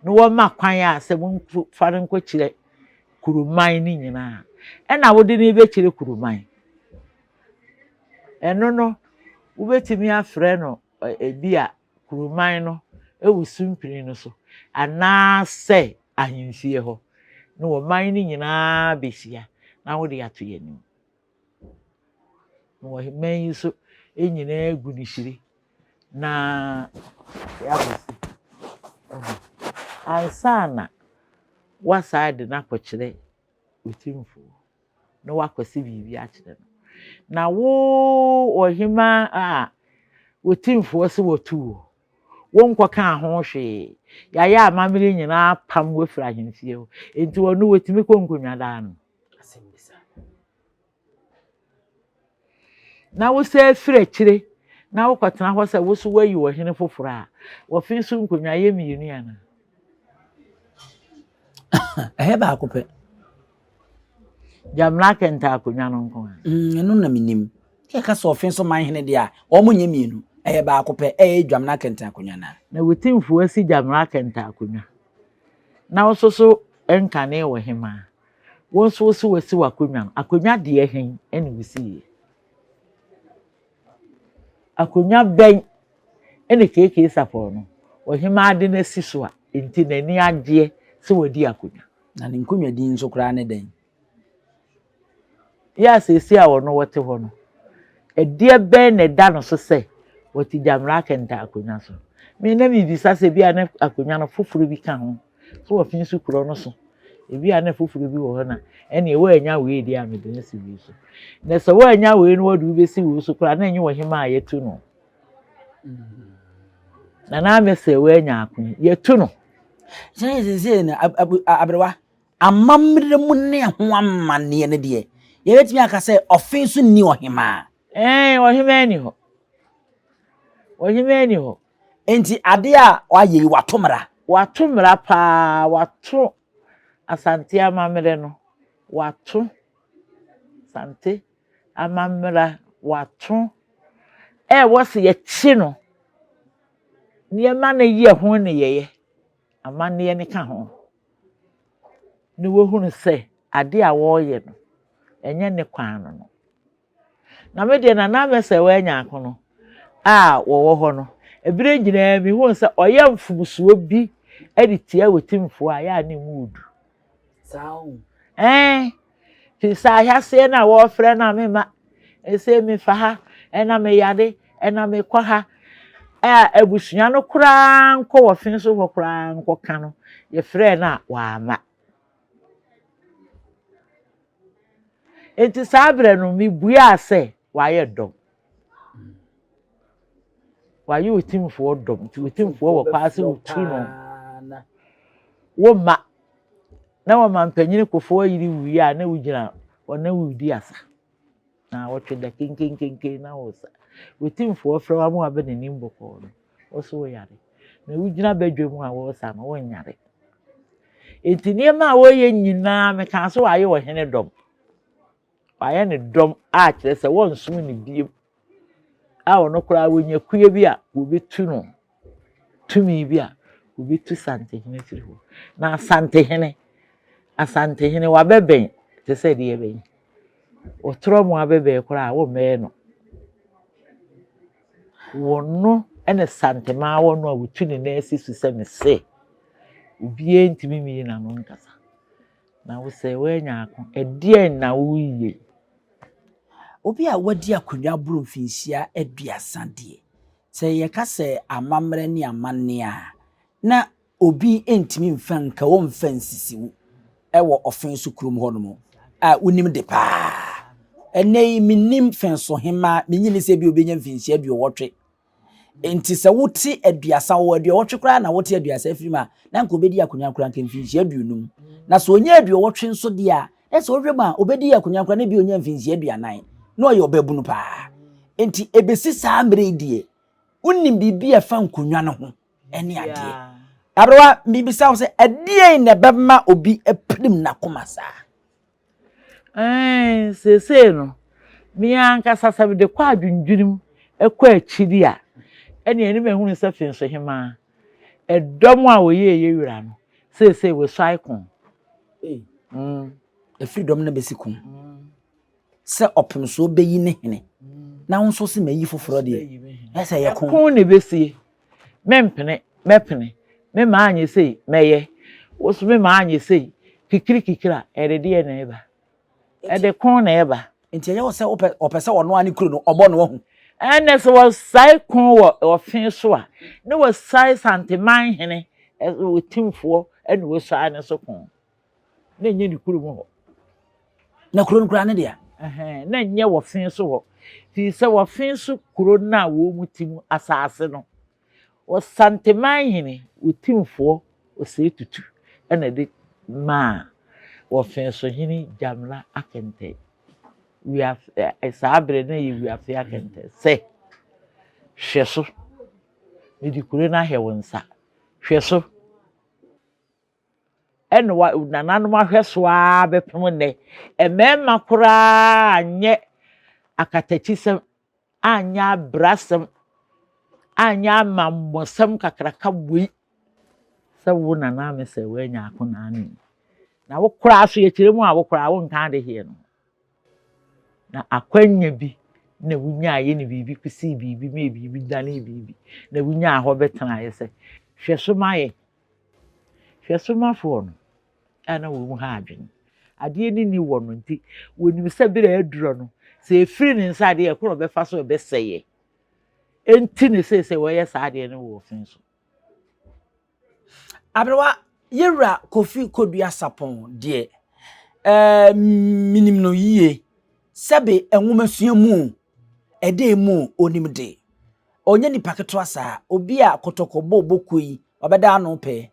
B: Na wɔma kwan a sɛ momfa no nkɔkyerɛ kuroman no nyinaa. Ɛna wode no bɛkyerɛ kuroman. Ɛno no, wobɛtumi afrɛ no ebi a kuroman no wɔ sumpini no so anaasɛ ahemfie hɔ. Na ɔman no nyinaa bɛhyia na wode ato yɛn anim. Na ɔheman yi so nyinaa gu no hyire. Na yɛabɔ so ahu. Ansa na woasan de no akɔkyerɛ Otumfoɔ na woakɔse biribi akyerɛ no. Na wo ɔhemaa a Otumfoɔ se wɔtu wo, wonkɔkaa ho hwee. Yɛayɛ amammerɛ nyinaa apam wo afiri ahemfie hɔ. Enti ɔno wɔtumi kɔ nkonnwa daa no? Na wosan firi akyire na wokɔtena hɔ sɛ wo so woayi ɔhene foforɔ a, wɔfe so nkonnwa yɛ mmienu anaa?
C: Ɛyɛ baako pɛ.
B: Gyamena kɛntɛ akonnwa no nko ara.
C: Mm, ɛno na menim. Yɛka sɛ ɔfe so man hene deɛ a, wɔn nyɛ mmienu. Ɛyɛ baako pɛ. Ɛyɛ Dwamena kɛntɛ akonnwa no a.
B: Na Wotimfoɔ asi Gyamena kɛntɛ akonnwa. Na wo nso so nkane wɔ hemaa. Wo nso wo se wasi w'akonnwa no, akonnwa deɛ hen na wosiiɛ? Akonnwa bɛn na KK Sarpong no, ɔhemaa de no asi so a enti n'ani agyeɛ sɛ wadi akonnwa?
C: Na ne nkonnwa din nso koraa ne dɛn?
B: Yɛ a seesei a ɔno ɔte hɔ no, ɛdeɛ bɛn na ɛda no so sɛ ɔte Gyamera Kɛntɛ akonnwa so? Me na mebisa sɛ ebia na akonnwa no foforɔ bi ka ho. So wɔ fi nso kuro no so. Ebi a na foforɔ bi wɔ hɔ na ɛneɛ woannya wei deɛ a mede no si wei so. Na sɛ woannya wei no wɔde wobɛsi wei so koraa na ɛnyɛ ɔhemaa a yɛatu no. Na na amɛ sɛ woanya ako yi, yɛatu no.
C: Sɛ sɛ no aberewa amammerɛ mu ne ɛho amanneɛ no deɛ yɛbɛtumi aka sɛ ɔfe so nni ɔhemaa.
B: Ɛɛ ɔhemaa ni hɔ. Ɔhemaa ni hɔ.
C: Enti adeɛ a wayɛ yi, wato mmara.
B: Wato mmara paa, wato Asante amammerɛ no, wato Asante amammera, wato. Ɛwɔ sɛ yɛkye no, nneɛma no yɛ ho nneyɛeɛ, amanneɛ no ka ho, na wahunu sɛ adeɛ a wɔreyɛ no, ɛnyɛ ne kwan no no. Na me deɛ Nana Mɛsɛwa Anyarko no a wɔwɔ hɔ no, ɛberɛ nyinaa mehuu sɛ ɔyɛ mfomsoɔ bi de tia Otimfoɔ a, ɛyɛ a na ɛmu ɔdu.
C: Saa o.
B: Ɛɛ, firi sɛ ahyɛaseɛ no a wɔrefrɛ no a memma, ɛsɛ mefa ha, ɛna meyare, ɛna mekɔ ha, a abusua no koraa nkɔ wɔ fe so hɔ koraa nkɔka no, yɛfrɛɛ no a wamma. Enti saa berɛ no, mebuaa sɛ, Wayɛ dɔm. Wayɛ otimfoɔ dɔm, nti otimfoɔ wɔ kwan sɛ otu no. Wo mma, na wɔmampanyini Kofoɔ yere wuiɛ a, na wogyina hɔ na woredi asa. Na wɔtwe da kenkenkenken na woresa. Otimfoɔ frɛ wo ama waba n'anim bɔkɔɔ no, wo so woyare. Na wogyina badwam a wɔresa no, wonyare. Enti nneɛma a wɔreyɛ nyinaa, mekaa sɛ wɔayɛ ɔhene dɔm. Wɔayɛ no dɔm a kyerɛ sɛ wɔnsom no bio. A ɔno koraa wɔnya kua bi a wɔbɛtu no, tumi bi a wɔbɛtu Santehene firi hɔ. Na Asantehene, Asantehene wabɛbɛn te sɛ deɛ bɛn. Wɔtorɔ mo abɛbɛn koraa a wɔmmɛyɛ no. Wɔno ne Santemaa wɔ no a wɔtu ne nan si so sɛ mese. Obiara ntumi mmiyi n'ano nkasa. Na wo sɛ woanya ako, ɛdeɛn na woreyɛ yi?
C: Obi a wadi akonnwa aboro mfinhyia aduasa deɛ, sɛ yɛka sɛ amammerɛ ne amanneɛ a, na obi ntumi mfa nka wo mfa nsisi wo wɔ ɔfe so kurom hɔnom a wonim de paa. Ɛnnɛ yi mennim Fensohemmaa, menye ne sɛ bi obɛnya mfinhyia aduɔwɔtwe. Nti sɛ wote aduasa wɔ aduɔwɔtwe koraa na wote aduasa afiri mu a, na nka obɛdi akonnwa koraa nka mfinhyia aduonum. Na sɛ ɔnya aduɔwɔtwe nso deɛ a, na sɛ wohwɛ mu a obɛdi akonnwa koraa na bi ɔnya mfinhyia aduanan na ɔyɛ ɔbabunu paa. Nti ɛbɛsi saa mmerɛ yi deɛ, wonim biribi a ɛfa nkonnwa no ho ne adeɛ. Aberewa, mebisa wo sɛ, ɛdeɛn na ɛbɛma obi apirim n'akoma saa?
B: Ɛɛ, seesei no, me ankasa sɛ mede kɔ adwendwene mu kɔ akyiri a, ɛnneɛ ne mahunu sɛ Finsohemaa, ɛdɔm a wɔyɛɛ yɛ wura no, seesei wɔasuae ko.
C: Ɛfiri dɔm no bɛsi ko. Sɛ ɔpemsoɔ bɛyi ne hene, na wo nso se mayi foforɔ deɛ, ɛsɛ yɛ ko.
B: Ɛko na ɛbɛsie. Mempene, mɛpene. Me maa anyɛ sei, mɛyɛ. Wo nso me maa anyɛ sei. Kikiri kikiri a, ɛde deɛ na ɛba? Ɛde ko na ɛba.
C: Nti ɛyɛ wo sɛ wopɛ ɔpɛ sɛ ɔno ara ne kuro no ɔbɔ no wahu.
B: Ɛnɛ sɛ wɔsae ko wɔ ɔfe so a, ne wɔsae Santeman hene Otimfoɔ ɛna wɔsae ne so ko. Na ɛnyɛ ne kurom hɔ.
C: Na kuro no koraa ne dea.
B: Ɛhɛn, na ɛnyɛ wɔfe so hɔ. Firi sɛ wɔfe so kuro no a wɔn mu te mu asase no, Ɔsanteman hene, Otimfoɔ Osei Tutu na ɛde maa Wɔfeesohene Gyamena Akɛntɛn, Wiafe, saa berɛ no na ɛyɛ Wiafe Akɛntɛn, sɛ, Hwɛ so, mede kuro no ahyɛ wo nsa, hwɛ so. Ɛna wa, nananom ahwɛ so ara bɛpem nnɛ. Mmarima koraa anyɛ akatakyisɛm anyɛ abrasɛm, anyɛ amammɔsɛm kakraka wei sɛ wo nana me sɛ woanya akonaa ne yi. Na wo koraa so yɛkyerɛ mu a wo koraa wonka adehyeɛ no ho. Na akwanya bi na wonyaeɛ ne biribi kɔsii biribi mee biribi danee biribi na wonyaa hɔ bɛtenaeɛ sɛ hwɛ so ma yɛ. Hwɛ so mafoɔ no. a na wɔn ha adwene. Adeɛ no nni wɔ no nti, wɔnim sɛ berɛ a aduro no, sɛ ɛfiri ne nsa adeɛ ɛkoro ɔbɛfa so ɛbɛsɛeɛ. Enti ne seesei wɔyɛ saa adeɛ no wɔ ɔfe so.
C: Aberewa, Yɛwura Kofi Kodua Sarpong deɛ, eh, menim no yie. Sɛbe nwomasua mu o, ɛdɛn mu o, ɔnim de. Ɔnyɛ nipa ketewa saa. Obi a kɔtɔkɔ bɔ bɔ kuo yi, ɔbɛda ano pɛɛ.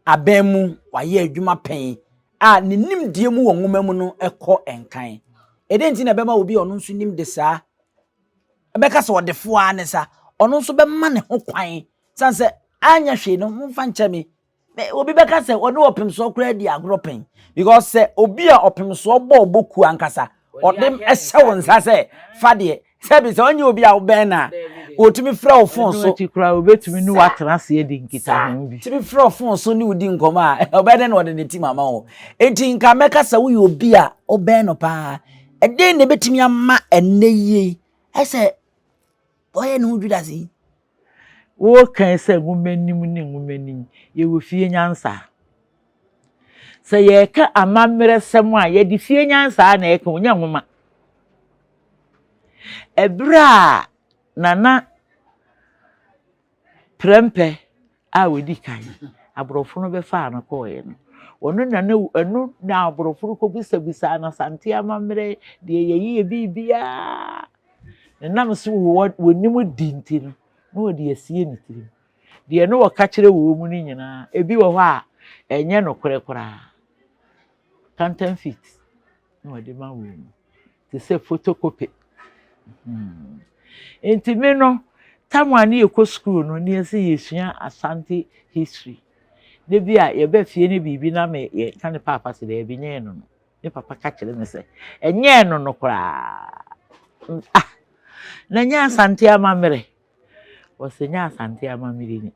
C: Abɛn mu, wayɛ adwuma pɛn a ne nimdeɛ mu wɔ nwoma mu no kɔ nkan. Ɛdɛn nti na ɛbɛma obi a ɔno nso nim de saa bɛka sɛ ɔdefo ara ne sa, ɔno nso bɛma ne ho kwan sane sɛ anyɛ hwee no momfa nkyɛ me. Obi bɛka sɛ ɔne ɔpemsoɔ koraa di agorɔ pɛn because sɛ obi a ɔpemsoɔ bɔ ɔbɔ kuo ankasa ɔde hyɛ wo nsa sɛ fa deɛ sɛbi sɛ ɔnyɛ obi a wobɛn no a wɔtumi frɛ wo fon so
B: akyi koraa obɛtumi ne woatena ase adi nkitaho bi
C: tumi frɛ wo fon so ne wodi nkɔmmɔ a ɔbɛyɛ dɛn na ɔde ne tim ama wo enti nka mɛka sɛ woyɛ obi a wobɛn no paa ɛdɛn na ɛbɛtumi ama ɛnnɛ yie ɛsɛ ɔyɛ ne ho Judas yi
B: Wokae sɛ nwomanim ne nwomanim, yɛwɔ fie nyansa. Sɛ yɛreka amammerɛsɛm a, yɛde fie nyansa na ɛka, ɔnyɛ nwoma. Ɛberɛ a Nana Prɛmpɛ a ɔdi kan, aborɔfo no bɛfaa no kɔɔeɛ no, ɔno na na ɛno na aborɔfo no kɔbisabisaa no Asante amammerɛ, deɛ yɛyɛ biribiara. Ɛnam sɛ wɔnim di nti no, na wɔde asie ne tirim. Deɛ na wɔka kyerɛ wɔn mu no nyinaa, ebi wɔ hɔ a, ɛnyɛ nokorɛ koraa. Counterfeit na wɔde ma wɔn mu, te sɛ photocopy. Hmm. Nti me no, tam a ne yɛkɔ sukuu no, ne yɛsɛ yɛsua Asante history. Da bi a yɛba fie ne biribi na me yɛka ne paapa sɛ daabi nyɛ no no. Me papa ka kyerɛ me sɛ, ɛnyɛ ɛno no koraa. Ah, na nyɛ Asante amammerɛ. Wɔsɛ nyɛ Asante amammerɛ ni.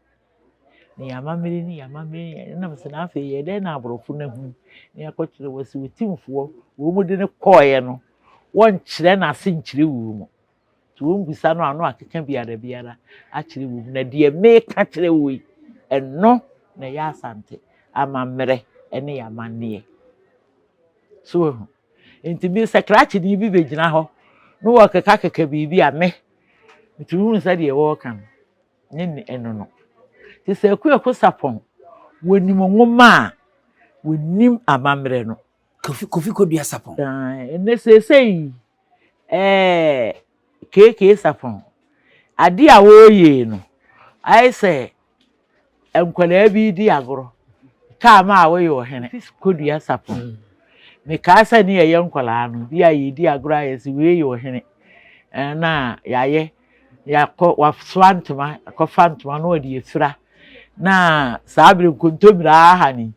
B: Na yɛ amammerɛ ni, yɛ amammerɛ ni. Ɛnam sɛ na afei yɛ dɛn na aborɔfo no ahu na yɛakɔkyerɛ wɔ sɛ otimfoɔ wɔn mu de no kɔɔeɛ no, wɔnkyerɛ n'ase nkyerɛ wɔn mu. Nti wɔn bisa no ano akeka biara biara akyerɛ wɔn mu. Na deɛ meka kyerɛ wo yi, ɛno na ɛyɛ Asante amammerɛ ne yɛ amanneɛ. So wahu? Nti me sɛ krakyeni bi bɛgyina hɔ na wɔkekakeka biribi a me, metumi hunu sɛ deɛ wɔreka no ne ne ɛno no. Nti sɛ Akuako Sarpong, wɔnim nwoma a, wɔnim amammerɛ no.
C: Kofi Kofi Kodua Sarpong.
B: Ɛnɛ seesei ɛɛ KK Sarpong, adeɛ a wɔreyɛ no, ayɛ sɛ nkwadaa bi redi agorɔ. Kaa ma a woyɛ ɔhene. Kodua Sarpong. Mekaa sɛ ne yɛyɛ nkwadaa no, bi a yɛredi agorɔ a yɛsɛ wei yɛ ɔhene. Ɛna yɛayɛ, yɛakɔ, wasoa ntoma, akɔfa ntoma na ɔde afira. Na saa bere nkontommire aha ni.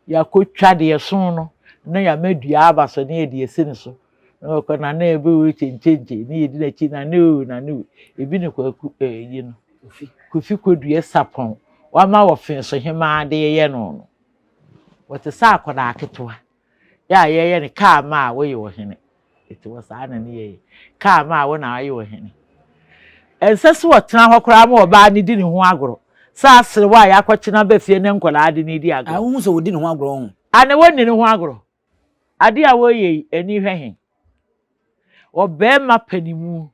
B: Yɛakɔtwa deɛ ɛso no, na yɛama dua aba so na yɛde asi ne so. Na wɔkɔ nana ebe o kyenkyenkye ne yɛdi n'akyi nana o nana o. Ebi ne kwaku ɛɛ yi no. Kofi Kodua Sarpong wama wɔfee so hemaa de yɛ no no. Wɔte sɛ akwadaa ketewa. Yɛ a yɛyɛ no kaa ma a woyɛ ɔhene. Ɛte wɔ saa na ne yɛyɛ. Kaa ma a wo na ayɛ ɔhene. Ɛnsɛ sɛ ɔtena hɔ koraa ma ɔbaa no di ne ho agorɔ. Sɛ aserewa a yɛakɔkyena ba fie ne nkwadaa de no redi agorɔ.
C: Ah, wohu sɛ wɔdi ne ho agorɔ ho.
B: Ane wɔnni ne ho agorɔ. Ade a wɔreyɛ yi, ani hwɛ he? Ɔbarima panimu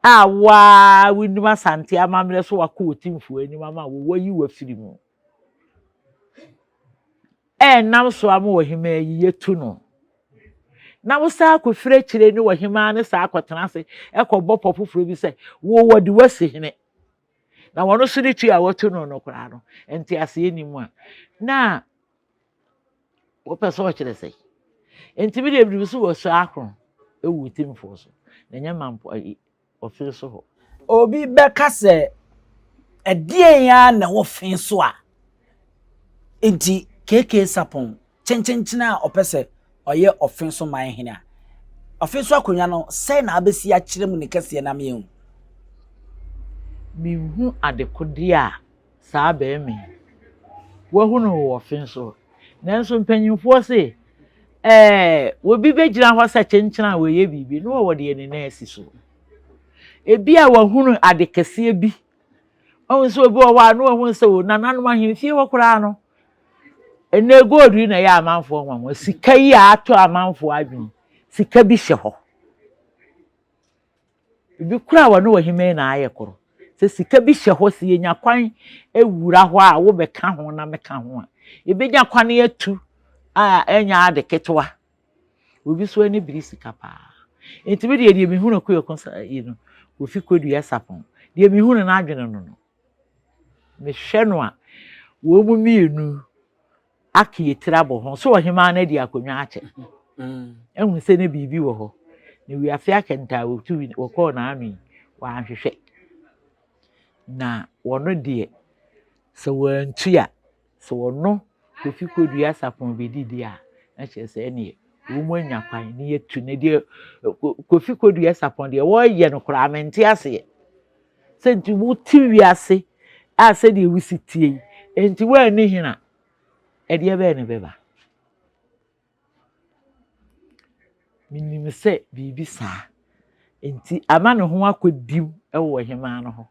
B: a wo ara wonim Asante amammerɛ so wakɔ Otumfoɔ anim ama wo wayi wo afiri mu. Ɛnam so ama ɔhemaa yi yɛtu no. Na wo saa akɔfiri akyire ne ɔhemaa no saa akɔtena ase ɛkɔbɔ pɔ foforɔ bi sɛ wo wɔde wo asi hene. Na wɔn nso ne tu a wɔtu no no koraa no, nteaseɛ nni mu a, na wɔpɛ sɛ ɔkyerɛ sɛ. Nti me deɛ menim sɛ wɔsɔ akron wɔ timfoɔ so, na ɛnyɛ mampo ayi ɔfe so hɔ.
C: Obi bɛka sɛ, ɛdeɛn ara na ɛwɔ fe so a enti KK Sarpong kyenkyenkyen a ɔpɛ sɛ ɔyɛ ɔfe so man hene a, ɔfe so akonnwa no, sɛn na abɛsi akyerɛ mu ne kɛseɛ no ama yɛahu?
B: Menhu adekodeɛ a saa barima yi wahu no wɔ ɔfe so. Nanso mpanyimfoɔ se, ɛɛ, obi bɛgyina hɔ sɛ kyenkyen a wɔyɛ biribi na wɔwɔ deɛ ne nan asi so. Ebi a wahunu ade kɛseɛ bi. Ɔhu sɛ obi wɔ hɔ a na wahu sɛ o nananom ahemfie hɔ koraa no, ɛnɛ gold yi na ɛyɛ amanfoɔ nwanwa. Sika yi a atɔ amanfoɔ adwene, sika bi hyɛ hɔ. Ebi koraa wɔne ɔhemmaa na ayɛ koro. Sɛ sika bi hyɛ hɔ, sɛ yɛnya kwan wura hɔ a wobɛka ho na meka ho a, yɛbɛnya kwan atu a ɛnyɛ ade ketewa. Obi nso ani bere sika paa. Nti me deɛ deɛ mehunu Kweku yi no, Kofi Kodua Sarpong, deɛ mehunu n'adwene no no, mehwɛ no a, wɔn mu mmienu aka etiri abɔ ho. So ɔhemaa no adi akonnwa akyɛ. Ehu sɛ ne biribi wɔ hɔ. Na wiase akɛntɛ a wɔtu wɔkɔɔ n'ano yi, wɔanhwehwɛ. Na wɔno deɛ, sɛ wɔantu a, sɛ wɔno Kofi Kodua Sarpong bɛdidi a, na kyerɛ sɛ ɛneɛ wɔn anya kwan ne yɛtu ne deɛ Kofi Kodua Sarpong deɛ wɔreyɛ no koraa mente aseɛ. Sɛ nti wote wiase a sɛdeɛ wosi tie yi, nti woanni hene a, ɛdeɛ bɛyɛ ne bɛba? Menim sɛ biribi saa nti ama ne ho akɔdim wɔ ɔhemaa no ho.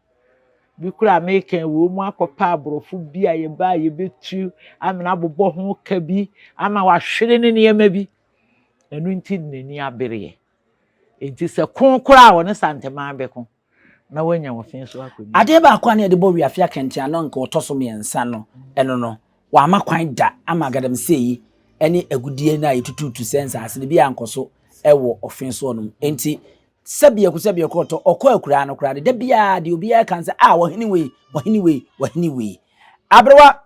B: Bi koraa meka wɔ mu akɔpɛ aborɔfo bi a yɛba a yɛbɛtu amena abobɔ ho ka bi ama wahwere ne nneɛma bi. Ɛno nti n'ani abereɛ. Nti sɛ ko koraa a ɔne Santemaa bɛko na wanya ɔfe so akonnwa.
C: Adeɛ baako a na yɛde bɔ Wiafe Akɛntɛn ano anka ɔtɔ so mmiɛnsa no, ɛno no, wamma kwan da ama galamsey yi ne agudeɛ no a yɛtututu sɛ nsaase no bi ankɔ so wɔ ɔfe soɔ nom. Enti sɛ biako sɛ biako ɔtɔ ɔkɔ akuraa no koraa no, da biara deɛ obiara ka sɛ, ah, wɔhene wei, wɔhene wei, wɔhene wei. Aberewa,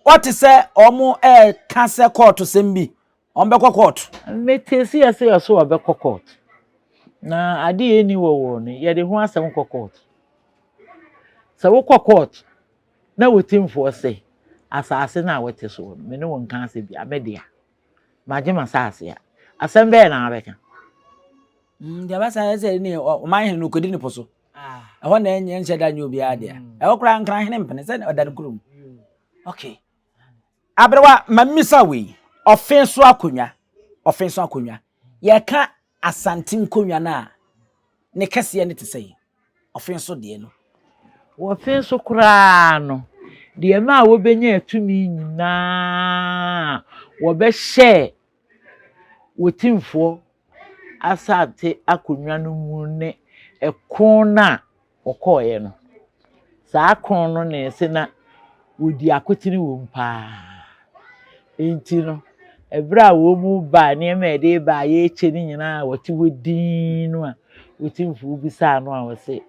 C: wɔte sɛ wɔn ɛreka sɛ kɔɔto sɛm bi, wɔn bɛkɔ kɔɔto.
B: Mete sɛ yɛsɛ yɛso wɔbɛkɔ kɔɔto. Na ade a ɛnni wɔ wɔ no, yɛde ho asɛm kɔ kɔɔto. Sɛ wokɔ kɔɔto na wo timfoɔ se, asase no a wote soɔ no, me ne wo nka asɛm bi a, me dea. Magye m'asase a, asɛm bɛyɛ na wabɛka?
C: Deɛ bɛsa yɛ sɛ ne ɔman hene no kɔdi ne po so. Ɛhɔ na ɛnyɛ nhyɛ da nyɛ obiara dea. Ɛhɔ koraa nkran hene mpene sɛ ɔda ne kurom. Okay. Aberewa, ma mmisa wei. Ɔfe so akonnwa. Ɔfe so akonnwa. Yɛka Asante nkonnwa no a, ne kɛseɛ no te sɛ ɔfe so deɛ no.
B: Wɔfe so koraa no, deɛ ɛma a wɔbɛnya tumi nyinaa wɔbɛhyɛɛ Otumfoɔ Asante akonnwa no mu ne ɛko no a wɔkɔeɛ no. Saa ko no na ɛsɛ na wɔdi akotene wɔ mu paa. Enti no, ɛberɛ a wɔn ba a nneɛma a yɛde reba a yɛrekyɛ no nyinaa a wɔte hɔ dinn no a Otumfoɔ bisaa no a ɔse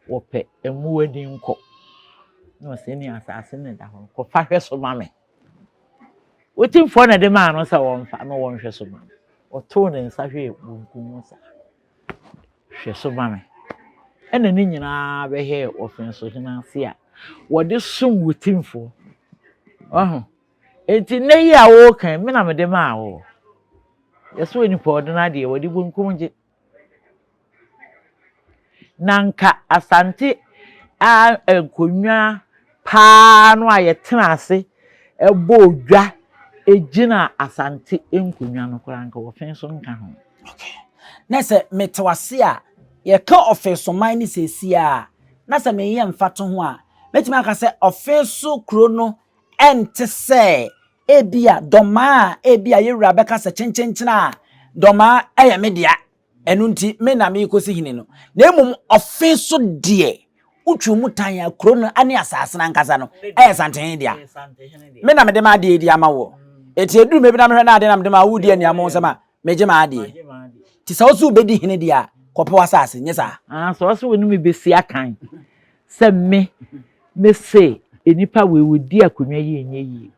B: wɔpɛ mmoa ni nkɔ. Na ɔse ɛne asase no da hɔ no, kɔfa hwɛ so ma me. Otumfoɔ na ɛde maa no sɛ wɔmfa na wɔnhwɛ so ma no. Ɔtoo ne nsa hwɛɛ bonkum mu saa. Hwɛ so ma me. Ɛna ne nyinaa bɛhɛɛ ɔfensohene ase a wɔde som Otumfoɔ. Ɔho. Enti nnɛ yi a wɔreka yi, me na mede maa wo. Yɛsɛ onipa ɔde no adeɛ, wɔde bonkum gye. Na nka Asante a nkonnwa paa no a yɛtena ase bɔɔ dwa gyina Asante nkonnwa no koraa nka ɔfe nso nka ho.
C: Okay. Na sɛ mete wase a, yɛka ɔfesoman no seesie a, na sɛ meyɛ mfatoho a, mɛtumi aka sɛ ɔfe so kuro no ɛnte sɛ ebia dɔmaa a ebia yɛwura bɛka sɛ kyenkyenkyen a dɔmaa ɛyɛ me dea. Ɛno nti me na merekɔsi hene no. Na mmom ɔfe so deɛ, wotwi mu tan a kuro no ne asase no ankasa no ɛyɛ Santehene dea. Me na mede m'adeɛ di ama woɔ. Enti ɛduru mmerɛ bi na mehwɛ na adeɛ na mede ma wo wodi aniamo nsɛm a, megye m'adeɛ. Nti sɛ wo so wobɛdi hene deɛ a, kɔpɛ w'asase, nyɛ saa?
B: Ah, sɛ ɔse wo ne me bɛsi akan sɛ me, mese nnipa wei wɔdi akonnwa yi ɛnyɛ yie.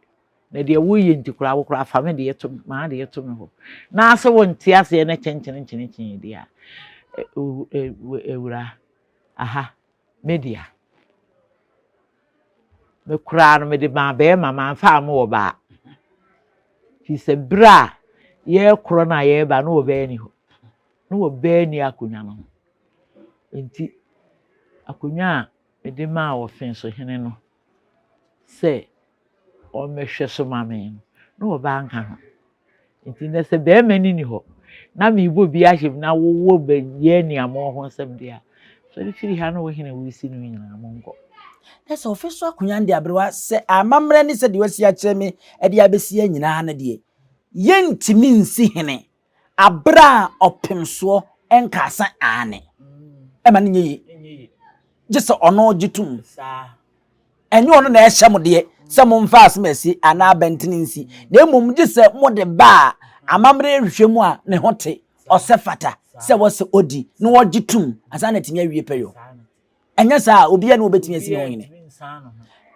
B: Na deɛ woreyɛ nti koraa, wo koraa fa me deɛ to m'adeɛ to me hɔ. Na sɛ wonte aseɛ na kyenkyerenkyerenkyen deɛ a, awura, aha, me dea. Me koraa no, mede maa barima, mamfa amma ɔbaa. Firi sɛ berɛ a yɛrekorɔ no a yɛreba no, ɔbaa ni hɔ. Na ɔbaa ni akonnwa no ho. Nti, akonnwa a mede maa ɔfensohene no sɛ ɔmmɛhwɛ so ma me no, na ɔbaa nka ho. Nti nnɛ sɛ barima no nni hɔ na merebɔ bi ahyɛ mu na wowɔ bɛyɛ aniammɔn ho nsɛm deɛ a, sɔre firi ha ne wo hene a woresi no nyinaa monkɔ.
C: Na sɛ ɔfe so akonnwa no de aberewa sɛ amammerɛ ne sɛdeɛ wasi akyerɛ me de abɛsi ha nyinaa no deɛ, yɛntumi nsi hene aberɛ a ɔpemsoɔ nkaa sɛ aane. Ɛma no nyɛ yie. Gye sɛ ɔno gye tom. Ɛnyɛ ɔno na ɛhyɛ mo deɛ sɛ momfa asomasi anaa abɛntene nsi, na mmom gye sɛ mode ba a amammerɛ nhwehwɛ mu a ne ho te, ɔsɛ fata sɛ wɔsɛ ɔdi na ɔgye tom ansa na atumi awie pɛyɔ. Ɛnyɛ saa a, obiara ne wɔbɛtumi asi ne ho hene.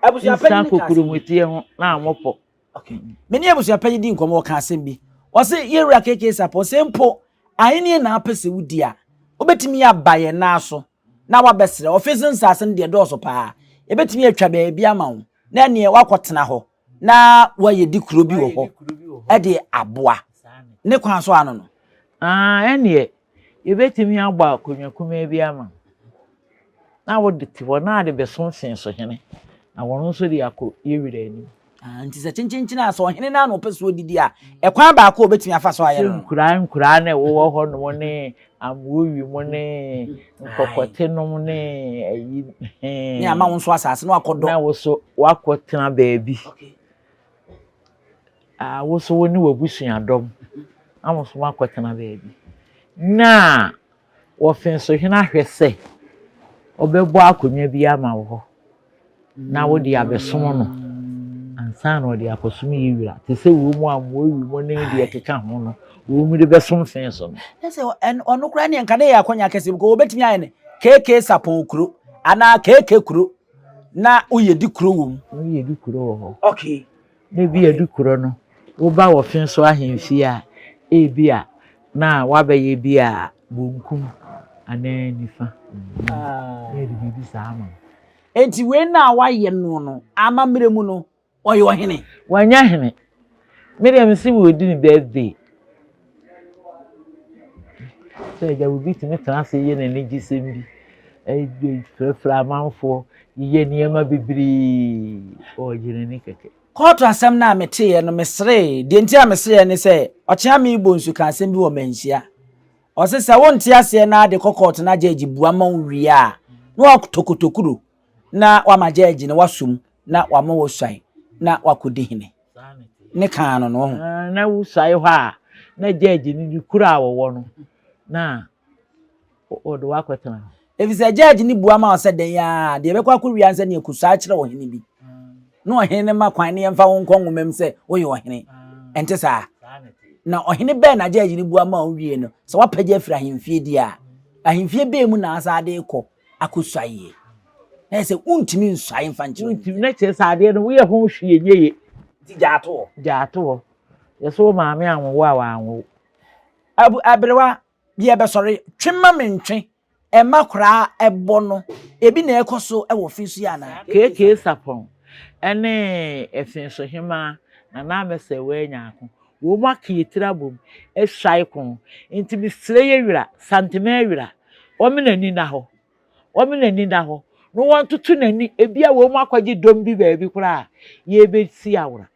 B: Abusuapanyin no kaa asɛm bi.
C: Okay. Me ne abusuapanyin di nkɔmmɔ ɔka asɛm bi. Ɔse yɛwura KK Sapɔ sɛ mpo ahenni na apɛ sɛ wodi a, wobɛtumi aba yɛn nan so na wabɛsrɛ. Ɔfe so nsase no deɛ dɔɔso paa. Yɛbɛtumi atwa baabi ama wo na ɛneɛ woakɔtena hɔ na woayɛ di kuro bi wɔ hɔ de aboa. Ne kwan so ano no.
B: Ah, ɛneɛ yɛbɛtumi abɔ akonnwa kumaa bi ama wo na wode te hɔ na ade bɛso nsensohene na wɔn nso de akɔ yɛwura anim.
C: Ah, nti sɛ kyenkyenkyen a sɛ ɔhene no ara na ɔpɛ sɛ ɔdidi a, ɛkwan baako a ɔbɛtumi afa so ayɛ no no.
B: Nkuraa nkuraa na ɛwowɔ hɔ nom ne amoawi mu ne nkɔkɔte nom ne ayi.
C: Ne ama wo nso asase na wakɔdɔ.
B: Na wo so wakɔtena baabi. Ah, wo so wo ne w'abusuadɔm na mo nso moakɔtena baabi. Na wɔfensohene ahwɛ sɛ ɔbɛbɔ akonnwa bi ama wo hɔ. na wode abɛsom no ansa na ɔde akɔsom yɛ wura te sɛ wɔn mu a wɔawi mu ne deɛ ɛkeka ho no wɔn mu de bɛsom fɛn so no.
C: Na sɛ ɔno koraa ne nka ne yɛ akɔnya kɛse bi wɔbɛtumi ayɛ no KK Sapɔn kuro anaa KK kuro na woyɛ di kuro wɔ mu.
B: Woyɛ di kuro wɔ hɔ.
C: Okay.
B: Na ebi yɛ di kuro no woba wɔ fɛn so ahemfie a ebi a na wabɛyɛ bi a bonkum anaa nifa. Ah. Na yɛde biribi saa ama wo.
C: Enti wei no a wayɛ noɔ no, amammerɛ mu no, ɔyɛ ɔhene?
B: Wanyɛ hene. Me deɛ mese wɔredi ne birthday. Sɛ agya obi tumi tena ase yɛ n'anigyesɛm bi, frɛfrɛ amanfoɔ, yeyɛ nneɛma bebree, ɔregye n'ani kɛkɛ.
C: Kɔɔto asɛm no a meteeɛ no, meseree. Deɛ nti a mesereeɛ ne sɛ, Ɔkyeame Bonsu kaa asɛm bi wɔ Manhyia. Ɔse sɛ wonte aseɛ na de kɔ court na judge bua ma wo wie a, na watɔ kotokuro na wama judge no wasɔ mu na wama wasuae na wakɔdi hene. Ne kaa no no wahu.
B: Na wosuae hɔ a, na judge no ne kuro a wɔwɔ no na wɔde wo akɔtena hɔ.
C: Efisɛ judge no bua ma wo sɛ dɛn ara deɛ ɛbɛkɔ akɔwie ara ne sɛ nea kɔsuae kyerɛ ɔhene bi. Na ɔhene no ma kwan na yɛmfa wo nkɔ nwoma mu sɛ woyɛ ɔhene. Ɛnte saa? Na ɔhene bɛn na gyɛɛgye no bua ma wowie no, sɛ woapagya afiri ahemfie deɛ a, ahemfie bɛn mu na asan de rekɔ akɔsuaeɛ? Na yɛ sɛ wontumi nsuae mfa nkyerɛ
B: Wontumi, na kyerɛ sɛ adeɛ no woyɛ ho hwee nyɛ ye.
C: Nti gyaa to hɔ.
B: Gyaa to hɔ. Yɛ sɛ wo maame anwo wo a wanwo wo.
C: Abu, aberewa, deɛ bɛsɔre, twe ma mentwe. Ɛma koraa ɛbɔ no. Ebi na ɛkɔ so wɔ fi so yi anaa?
B: KK Sarpong ne Ɛfenso Hemaa Nana Amesewaa Nyarko, wɔn aka yɛ tiri abom asuae ko. Nti mesrɛ yɛ wura, Santemaa wura, wɔn n'ani nna hɔ. Wɔn n'ani nna hɔ. Na wɔntoto n'ani, ebia wɔn akɔgye dɔm bi baabi koraa a, yɛrebɛsi awora.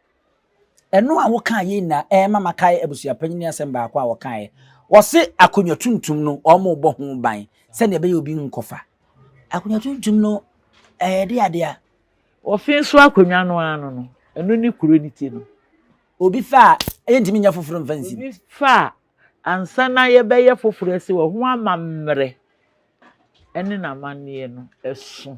C: Ɛno a wokaa yei na ɛrema makae abusuapanyin asɛm baako a wɔkaeɛ. Wɔse akonnwa tuntum no wɔrebɔ ho ban sɛdeɛ ɛbɛyɛ obi nkɔfa. Akonnwa tuntum no ɛyɛ de adeɛ a.
B: Wɔfe so akonnwa no ara no no, ɛno ne kuro no ti no.
C: Obi fa a, yɛntumi nyɛ foforɔ mfa nsi mu.
B: Obi fa a, Ansa na yɛbɛyɛ foforɔ asi wɔ ho amammerɛ ne n'amanneɛ no ɛso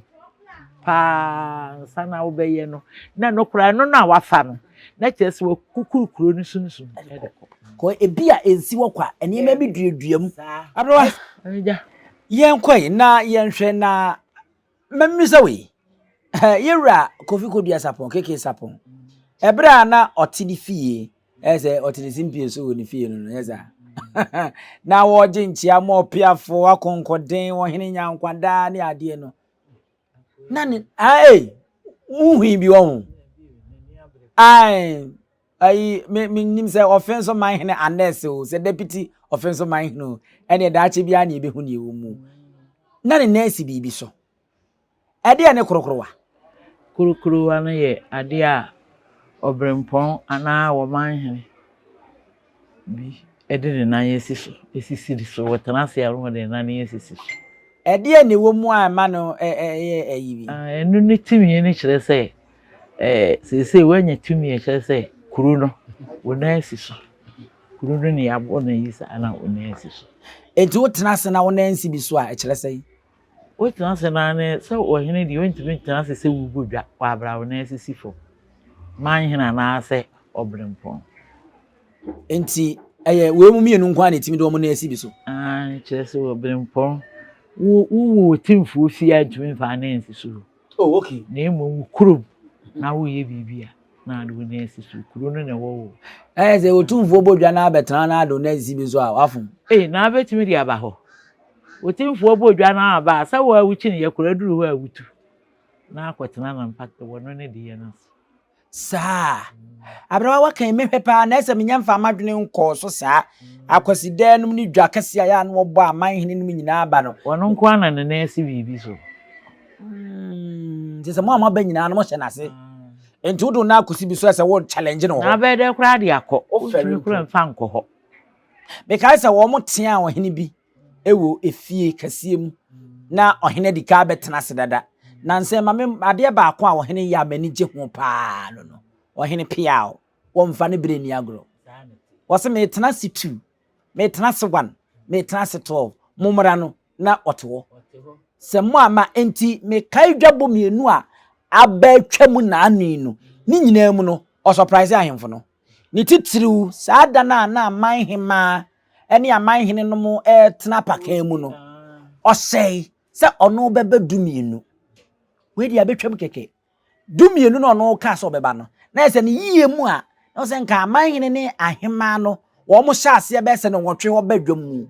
B: paa ansa na wobɛyɛ no. Na ɛno koraa ɛno no a wafa no, na kyerɛ sɛ wakukuru kuro no sunsum de kɔ.
C: Kɔ ebi a ɛnsi hɔ kwa, nneɛma bi duadua mu. Aberewa,
B: Agya.
C: yɛnkɔ na yɛnhwɛ na Mɛmmisa wei, Yɛwura Kofi Kodua Sarpong, KK Sarpong, ɛberɛ a na ɔte ne fie, ɛyɛ sɛ ɔte ne simpie so wɔ ne fie no no, ɛyɛ saa, na wɔregye nkyea ma ɔpeafoɔ, akɔnkɔden, ɔhene nyankwadaa ne adeɛ no, na ne, ae, wohui bi wɔ ho? Ae, Ayi, me mennim sɛ ɔfe nso man hene anɛs o, sɛ deputy ɔfe nso man hene o, ɛneɛ daakye biara ne yɛbɛhu neɛ ɛwɔ mu. Na ne nan si biribi so. Ɛdeɛ ne korokorowa?
B: Korokorowa no yɛ adeɛ a ɔberempɔn anaa ɔmanhene bi de ne nan asi so, sisi so. Ɔtena ase a na ɔde ne nan asisi so.
C: Ɛdeɛn na ɛwɔ mu a ɛma no yɛ ayi bi?
B: Ɛno ne tumi no kyerɛ sɛ seesei woanya tumi a ɛkyerɛ sɛ kuro no, wo nan asi so. Kuro no na yɛabɔ no ayi saa na wo nan asi so.
C: Enti wotena ase na wo nan nsi bi so a, ɛkyerɛ sɛn?
B: Wotena ase na ne sɛ ɔhene deɛ ɔntumi ntena ase sɛ wobɔ dwa wɔ abere a wo nan asisi fam. Manhene anaasɛ ɔberempɔn.
C: Enti ɛyɛ wei mu mmienu nko ara na ɛtumi de wɔn nan asi bi so?
B: Aane, kyerɛ sɛ ɔberempɔn, wo wowɔ otumfoɔ fie a ntumi mfa wo nan nsi so.
C: Oh, okay.
B: Na mmom wo kurom na woyɛ biribi a, na ade wo nan asi so. Kuro no na ɛwɔ wo.
C: Ɛyɛ sɛ otumfoɔ bɔ dwa na abɛtena na ade wo nan asi bi so a, wafom.
B: Ei, na abɛtumi de aba hɔ. Otumfoɔ bɔ dwa na aba a, sɛ wo a wokyini yɛ koraa duru hɔ a wotu na akɔtena na mpa wɔ no ne deɛ no ase.
C: Saa. Aberewa waka yi mehwɛ paa na ɛsɛ menya mfa m'adwene nkɔɔ so saa. Akwasidaa nom ne dwa kɛse a yɛ a na wɔbɔ aman hene nom nyinaa ba no.
B: Ɔno nko ara na ne nan asi biribi so.
C: Nti sɛ mo a moaba nyinaa no mohyɛ n'ase. Nti wode wo nan akɔsi bi so ɛsɛ wo challenge no wɔ hɔ.
B: Na abɛyɛ dɛ koraa de akɔ. Wontumi koraa mfa nkɔ hɔ.
C: Mekae sɛ wɔn teaa ɔhene bi wɔ efie kɛseɛ mu na ɔhene adi kan abɛtena ase dada. Na nsɛ ma me adeɛ baako a ɔhene yɛ a m'ani gye ho paa no no, ɔhene peaw, wɔmfa ne berɛ nni agorɔ. Wɔse metena ase two, metena ase one, metena ase 12, mommra no na ɔte hɔ. Sɛ mo ama enti mekae dwabɔ mmienu a aba atwa mu naano yi no, ne nyinaa mu no, ɔsɔpraise ahemfo no. Ne titiriw, saa da no a na aman hemmaa ne aman henenom retena apakan mu no, ɔhyɛe sɛ ɔno bɛba dumienu. Wei deɛ abɛtwam kɛkɛ. Dumienu na ɔno kaa sɛ ɔbɛba no, na yɛ sɛ ne yie mu a, na sɛ nka aman hene ne ahemmaa no wɔn hyɛ aseɛ bɛyɛ sɛ nnɔnwɔtwe hɔ ba dwam mu.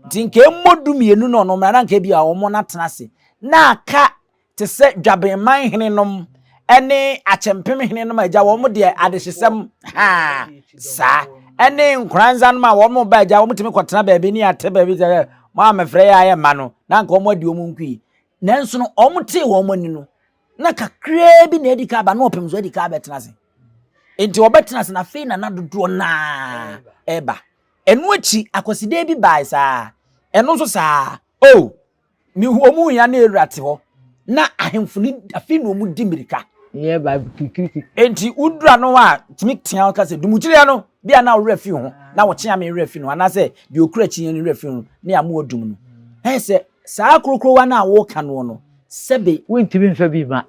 C: Nti nka ɛmmɔ dumienu na ɔno mmra na nka ebi a wɔn atena ase. Na aka te sɛ Dwabenman henenom ne Akyempem henenom a agya wɔn deɛ adehyesɛm haa saa ɛne Nkoranza nom a wɔn ba agya wɔn tumi kɔtena baabi ne ate baabi sɛ mo a mefrɛ yɛ ayɛ mma no na anka wɔn adi wɔn nkui nanso no wɔn tee wɔn ani no na kakraa bi na adi ka aba na ɔpem so adi ka abɛtena ase nti wɔbɛtena ase na afei na na dodoɔ naa ɛba ɛno akyi akwasideɛ bi bae saa ɛno nso saa oh Mehu wɔn hia na Aaron te hɔ, na ahemfo no afei na wɔn di mmirika.
B: Yɛ ba kirikiriki.
C: Enti woduru ano a, tumi tea ka sɛ, Dumukyiriɛ no, bi a na wo werɛ fi ho, na wɔkyea me werɛ fi no, anaasɛ deɛ ɔkura akyinnyeɛ no werɛ fi ho, ne a moadum no. Ɛyɛ sɛ saa korokorowa no a woreka noɔ no, sɛbe.
B: Wontumi mfa bi mma.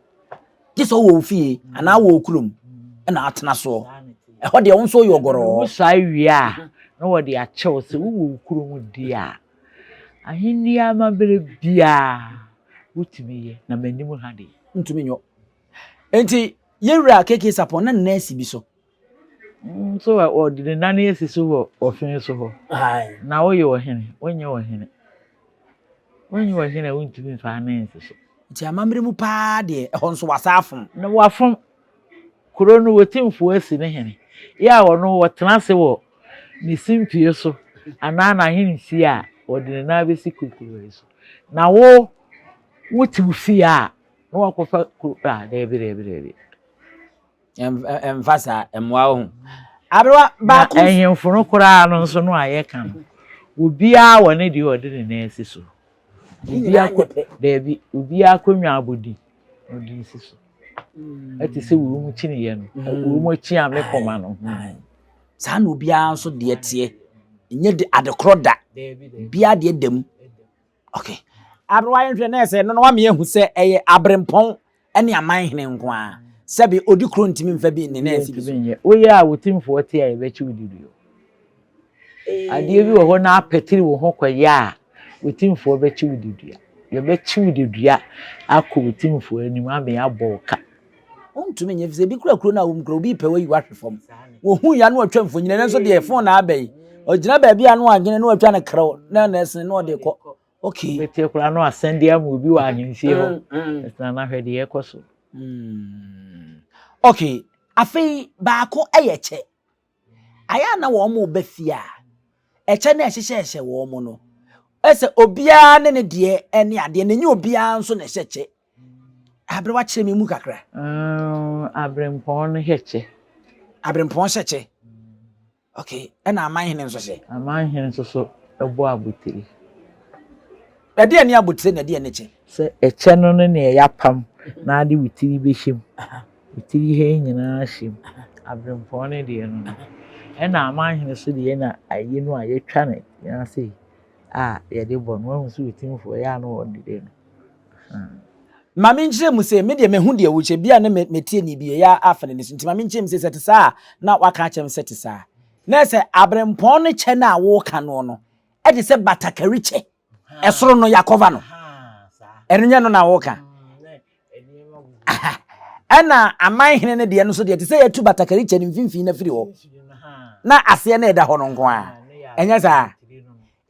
C: Gye sɛ wowɔ wo fie anaa wowɔ wo kurom na atena soɔ. Ɛhɔ deɛ wo nso woyɛ ɔgɔrɔɔ.
B: Wosae wie a, na wɔde akyɛ wo sɛ wowɔ wo kurom deɛ a, Ahenni amammerɛ biara wotumi yɛ, na m'anim ha deɛ.
C: Ntumi nyɔ. Enti yɛn wura KK Sarpong na ne nan asi bi so.
B: Nso ɔde ne nan asi so wɔ ɔfe so hɔ. Na woyɛ ɔhene, wonyɛ ɔhene. Wonyɛ ɔhene a wontumi mfa anan nsi so.
C: Nti amammerɛ mu paa deɛ, ɛhɔ nso wasa afom.
B: Na wafom. Kuro no Otumfoɔ asi ne hene. Yɛ a ɔno ɔtena ase wɔ ne simpie so anaa n'ahemfie a ɔde ne nan bɛsi kurukuruwa yi so. Na wo, wote wo fie a, na wakɔfa kuro a, daabi, daabi, daabi.
C: Ɛmfa saa, mmoa wo ho. Aberewa baako.
B: Na ahemfo no koraa no nso no a yɛka no, obiara wɔ ne deɛ ɔde ne nan asi so. Obiara kɔ, daabi, obiara akonnwa abɔdin na ɔde si so. Ɛte sɛ wɔn mu kyiniiɛ no, wɔn mu akyi a me kɔma no.
C: Saa na obiara nso deɛ teɛ. Nyɛ de adekorɔ da. Biara deɛ da mu. Okay. Aberewa yɛnhwɛ na ɛsɛ no na wama yɛahu sɛ ɛyɛ aberempɔn ne aman hene nko ara. Sɛbe odi koro ntumi mfa bi ne nan nsi bi so.
B: Woyɛ a wo timfoɔ te a yɛbɛkye wo didi o. Adeɛ bi wɔ hɔ na apɛtiri wo ho kɔyɛ a wo timfoɔ bɛkye wo dedua. Yɛbɛkye wo dedua akɔ wo timfoɔ anim ama yɛabɔ wo ka.
C: Wontumi nyɛ efisɛ ebi kura kuro no a wɔm kura obi pɛ wayi wahwe fam. Wɔhu ya na watwa mfonyin ɛno nso deɛ fon na aba yi. Ɔgyina baabi a na wadwene na watwa no kerɛw na na ɛsene na ɔde kɔ. Okay.
B: Bɛte koraa na wasɛn de ama obi wɔ ahemfie hɔ. Ɛsena na hwɛ deɛ ɛkɔ so.
C: Okay. Afei baako yɛ kyɛ. Ayɛ a na wɔn reba fie a, ɛkyɛ na ɛhyehyɛhyɛ wɔn no. Ɛsɛ obiara ne ne deɛ ne adeɛ na ɛnyɛ obiara nso na ɛhyɛ kyɛ. Aberewa kyerɛ me mu kakra.
B: Aberempɔn no hyɛ kyɛ.
C: Aberempɔn hyɛ kyɛ. Okay, ɛna amanhene nso hyɛ.
B: Amanhene nso so bɔ abotire.
C: Ɛdeɛ ne abotire na ɛdeɛ ne kyɛ?
B: Sɛ ɛkyɛ no ne nea yɛapam na ade wo tiri bɛhyɛ mu. Wo tiri ha yi nyinaa hyɛ mu. Aberempɔn no deɛ no no. Ɛna amanhene so deɛ na ayi no a yɛatwa no nyinaa sei a yɛde bɔ no. Wahu sɛ otimfoɔ ɛyɛ a na ɔde no.
C: Ma menkyerɛ mu sɛ, me deɛ mahu deɛ wokyerɛ, bi a na metie nne bi, ɛyɛ afa n'ani so, nti ma menkyerɛ mu sɛ, sɛ ɛte saa a, na waka akyerɛ me sɛ ɛte saa. Na sɛ aberempɔn no kyɛ no a woreka noɔ no, ɛte sɛ batakari kyɛ, ɛsoro no yɛakɔva no, ɛno nyɛ no na woreka. Ɛna aman hene no deɛ no nso deɛ, ɛte sɛ yɛatu batakari kyɛ no mfimfini no afiri hɔ, na aseɛ no ɛda hɔ no nko ara, ɛnyɛ saa?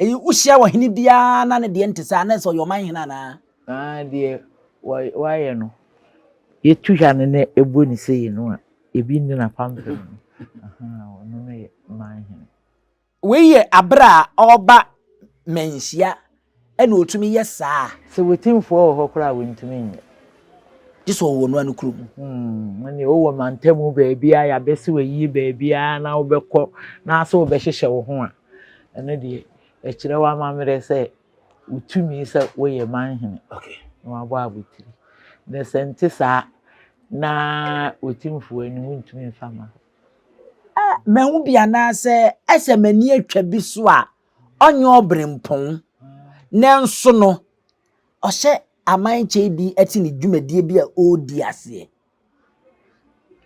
C: Eyi wohyia ɔhene biara na ne deɛ nte saa na sɛ ɔyɛ ɔman hene anaa?
B: Aa deɛ wayɛ no yɛtu hwa no na ɛbɔ ne sei no a ebi nni n'apampam no ahaa ɔno no yɛ man hene.
C: Wei yɛ aberɛ a ɔreba manhyia ɛna ɔtumi yɛ saa.
B: Sɛ Wetimfoɔ wɔ hɔ koraa a wɔntumi nyɛ.
C: Gye sɛ ɔwɔ ɔno ara ne kurom.
B: Ɛnneɛ wowɔ mantamu baabiara yɛabɛsi wo ayie baabiara na wobɛkɔ na sɛ wobɛhyehyɛ wo ho a Ɛno deɛ, ɛkyerɛ w'amammerɛ sɛ wo tumi sɛ woyɛ manhene na wabɔ abotiri. Na sɛ nte saa na Otumfoɔ anim wontumi mfa mma hɔ.
C: Mahu bi anaasɛ ɛsɛ m'ani atwa bi so a ɔnyɛ ɔberempɔn nanso no ɔhyɛ aman kyɛ bi te ne dwumadie bi a ɔredi aseɛ.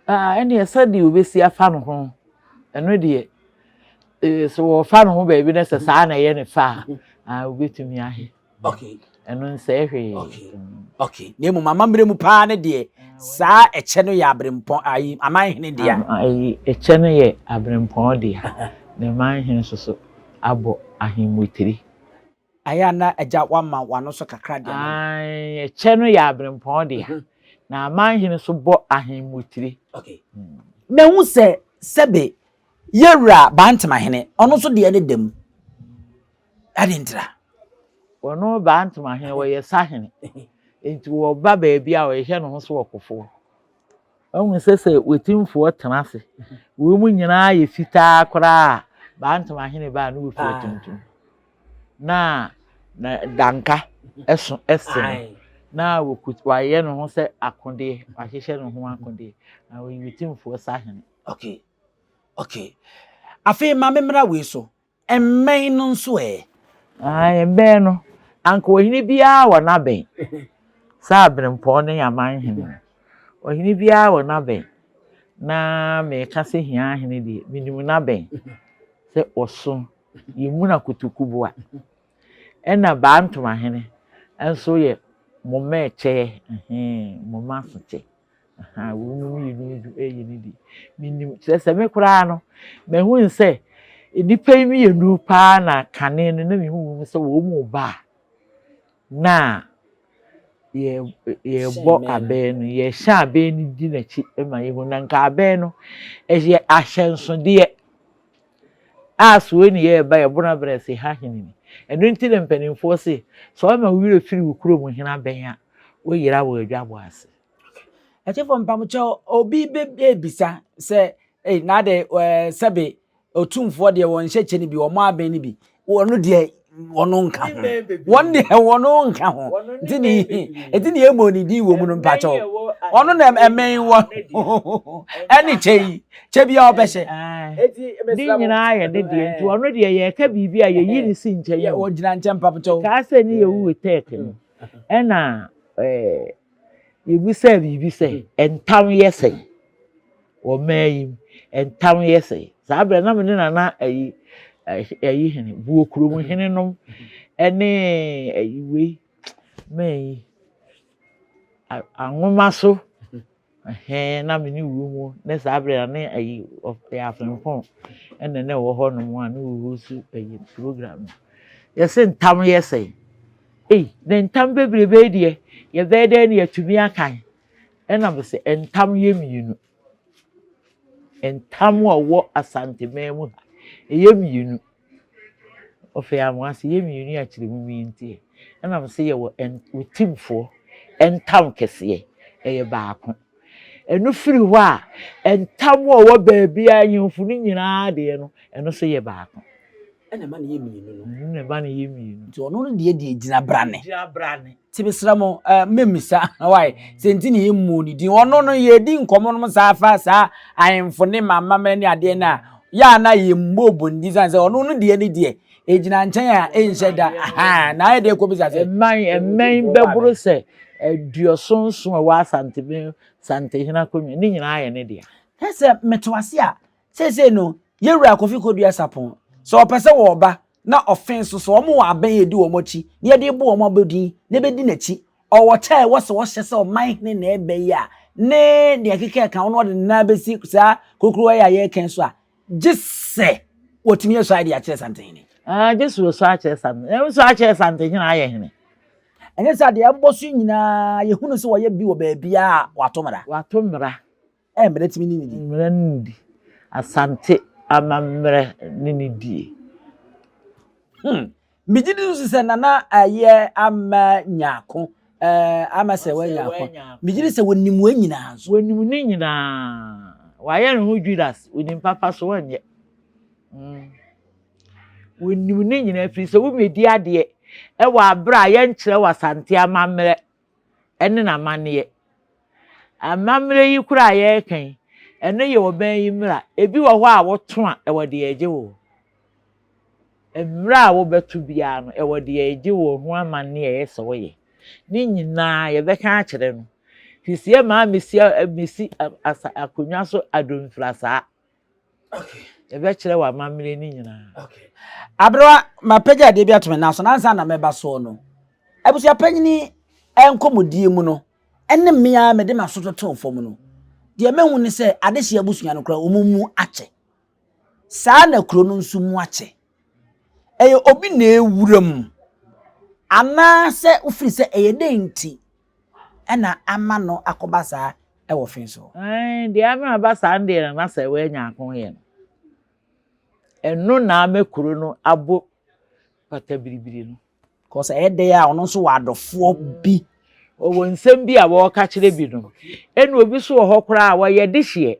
B: Ah, ɛnneɛ sɛdeɛ ɔbɛsi afa ne ho, ɛno deɛ, eh, sɛ wɔfa ne ho baabi na sɛ saa na ɛyɛ ne fa a, ah, wobɛtumi ahɛ.
C: Okay.
B: Ɛno nsɛe hwee.
C: Okay. Okay. Na mmom amammerɛ mu paa ne deɛ, saa ɛkyɛ no yɛ aberempɔn, ayi, amanhene dea.
B: Ayi, ɛkyɛ no yɛ aberempɔn dea, na manhene nso so abɔ ahemmotiri.
C: Ayɛ a na agya wama w'ano so kakra de ama me.
B: Ae, ɛkyɛ no yɛ aberempɔn dea, na amanhene nso bɔ ahemmotire.
C: Okay. Mahu sɛ sɛbe yɛwura Bantemahene, ɔno nso deɛ ne da mu. Ade ntira.
B: Ɔno Bantemahene, ɔyɛ sahene. Enti wɔba baabi a ɔhyehyɛ ne ho so ɔkofoɔ. Wahu sɛ sɛ Wetimfoɔ tena ase, wɔn mu nyinaa yɛ fitaa koraa a, Bantamahene ba a na wɔfira tuntum. Na na danka ɛso ɛse no. Na wɔkut wayɛ ne ho sɛ akodeɛ, wahyehyɛ ne ho akodeɛ. Na ɔyɛ Wetimfoɔ sahene.
C: Okay, okay. Afei ma me mmra wei so. Mmɛn no nso ɛ?
B: Aane, mmɛn no, anka ɔhene biara wɔ n'abɛn, sɛ aberempɔn ne amanhene no, ɔhene biara wɔ n'abɛn, na meka sɛ Hiahene deɛ, menim n'abɛn sɛ ɔso, yɛmuna kotokuboa. Ɛna Bantomahene nso yɛ momɛkyɛ, ɛhee, momasokyɛ. Ahaa, wɔn mu mmienu du ɛyi ne di. Menim, kyerɛ sɛ me koraa no, mahu sɛ nnipa yi mmienu paa na kane no na mehu wɔn sɛ wɔn mu ba a, na yɛ yɛbɔ abɛn no, yɛhyɛ abɛn no di n'akyi ma yɛhu. Na nka abɛn no, ɛyɛ ahyɛnsodeɛ a so wei ne yɛreba yɛbɔ no abrɛ sɛ ha hene ni. Ɛno nti na mpanimfoɔ se, sɛ ɔma wo werɛ firi wo kurom hene abɛn a, woyera wɔ adwabɔ ase.
C: Atiefo mpamokyɛw, obi bebisa sɛ, ei, na ade ɛɛ sɛbe otumfoɔ deɛ wɔnhyɛ kyɛ no bi, wɔn abɛn no bi. Wɔn deɛ Wɔn nka ho. Wɔn deɛ wɔn nka ho. Nti ne nti ne yɛmmɔ ne din wɔ mu no mpakyɛw. Ɔno na ɛmɛn wɔ ɛne kyɛ yi kyɛ bi a ɔbɛhyɛ.
B: Ne nyinaa yɛ ne deɛ nti ɔno deɛ yɛka biribi a yɛyi ne si nkyɛn.
C: Ɔgyina nkyɛn mpakyɛw.
B: Kaa sɛ ne yɛwu wɔ tɛɛk no ɛna ɛɛ yɛbisaa biribi sɛ ntam yɛ sɛn wɔ mmaa yi mu ntam yɛ sɛn saa berɛ na me ne nana ayi ayi hene buo kurom hene nom ɛne ayi wei mmaa yi anwoma so Ɛhɛn, na me ne wuo mu ne saa berɛ na ne ayi ɔyɛ afempɔn ɛna na ɛwɔ hɔ nom a ne wɔwɔ so ayi program no. Yɛse ntam yɛ sɛn? Ei, ne ntam bebrebe yi deɛ yɛbɛyɛ dɛn na yɛatumi akan? Ɛna me sɛ ntam yɛ mmienu. Ntam a ɔwɔ Asanteman mu ha, ɛyɛ mmienu. Ɔfei amoa se yɛ mmienu a kyerɛ mu yi nti ɛ. Ɛna me se yɛwɔ otimfoɔ ntam kɛseɛ, ɛyɛ baako. Ɛno firi hɔ a, ntam a ɔwɔ baabiara ahemfo no nyinaa deɛ no, ɛno nso yɛ baako.
C: Ɛna ɛma no yɛ mmienu no.
B: Ɛno na ɛma no yɛ mmienu.
C: Nti ɔno no deɛ deɛ gyina brane.
B: Gyina brane.
C: Nti mesrɛ mo, eh, memmisa, why, sɛ nti ne yɛmmu ne din. Ɔno no, yɛdi nkɔmmɔ nom saa fa saa ahemfo ne mamammerɛ ne adeɛ no a, yɛ a na yɛmmɔ ne din sane sɛ ɔno no deɛ ne deɛ, ɛgyina nkyɛn a ɛnhyɛ da, ahaa, na ayɛ deɛ kɔbisa sɛ.
B: Mman, mmɛn bɛboro sɛ aduɔson nson a ɛwɔ Asanteben, Santehene akonnwa, ne nyinaa yɛ ne dea.
C: Na sɛ mete ase a, seesei no, Yɛwura Kofi Kodua Sarpong, sɛ ɔpɛ sɛ wɔba na ɔfe nso so wɔn wɔ abɛn a edi wɔn akyi na yɛde rebɔ wɔn abodin na ebedi n'akyi. Ɔwɔ kyɛ a ɛwɔ sɛ ɔhyɛ sɛ ɔman hene na ɛbɛ yi a ne deɛ ɛkeka ɛka ho na ɔde ne nan besi saa kurukuruwa yi a yɛreka yi so a, gye sɛ wɔtumi asɔ ayɛ de akyerɛ Santehene.
B: Ah, gye sɛ wɔsɔ akyerɛ Santehene. Na wosɔ akyerɛ Santehene ayɛ hene.
C: Ɛnyɛ sɛ deɛ ɛbɔ so nyinaa yɛhunu sɛ wɔyɛ bi wɔ baabiara a wɔato mmara.
B: Wɔato mmara.
C: Ɛ mmara tumi ne ne di.
B: Mmara ne ne di. Asante amammerɛ ne ne die.
C: Hmm. Megye di nso sɛ Nana ɛyɛ ama Nyarko, ɛɛ ama sɛ wanya ako. Megye di sɛ wɔnim wɔn nyinaa nso.
B: Wɔnim ne nyinaa. Wayɛ ne ho Judas, onim papa so wɔnyɛ. Mm. Wɔnim ne nyinaa firi sɛ womɛdi adeɛ ɛwɔ aberɛ a yɛnkyerɛ wɔ Asante amammerɛ ne n'amanneɛ. Amammerɛ yi koraa a yɛreka yi, ɛno yɛ ɔman yi mmara. Ebi wɔ hɔ a woto a, ɛwɔ deɛ ɛgye wo. Mmerɛ a wobɛto biara no, ɛwɔ deɛ ɛgye wo ho amanneɛ a ɛyɛ sɛ woyɛ. Ne nyinaa yɛbɛka akyerɛ no. Firi sɛ yɛmaa mesi mesi asa akonnwa so adomfira saa. Yɛbɛkyerɛ wɔ amammerɛ no nyinaa.
C: Aberewa, mapagya adeɛ bi ato me nan so na ansa na mɛba soɔ no, abusua panyini nkɔmmɔdie mu no, ɛne me ara mede m'aso totoo fam no, deɛ mahu ne sɛ adehyeɛ abusua no koraa wɔn mu akyɛ. Saa na kuro no nso mu akyɛ. Ɛyɛ obi na ɛwura mu anaasɛ wofiri sɛ ɛyɛ dɛn nti ɛna ama no akɔba saa ɛwɔ fe so.
B: Ɛɛ deɛ ama aba saa no deɛ nana sɛ wɔanya ako yɛ no. Ɛno na ama kuro no abɔ pata biribiri no.
C: Kɔsɛ ɛyɛ dɛ a ɔno nso wɔ adɔfoɔ bi.
B: Ɔwɔ nsɛm bi a wɔreka kyerɛ binom. Ɛna obi nso wɔ hɔ koraa a wɔyɛ dehyeɛ.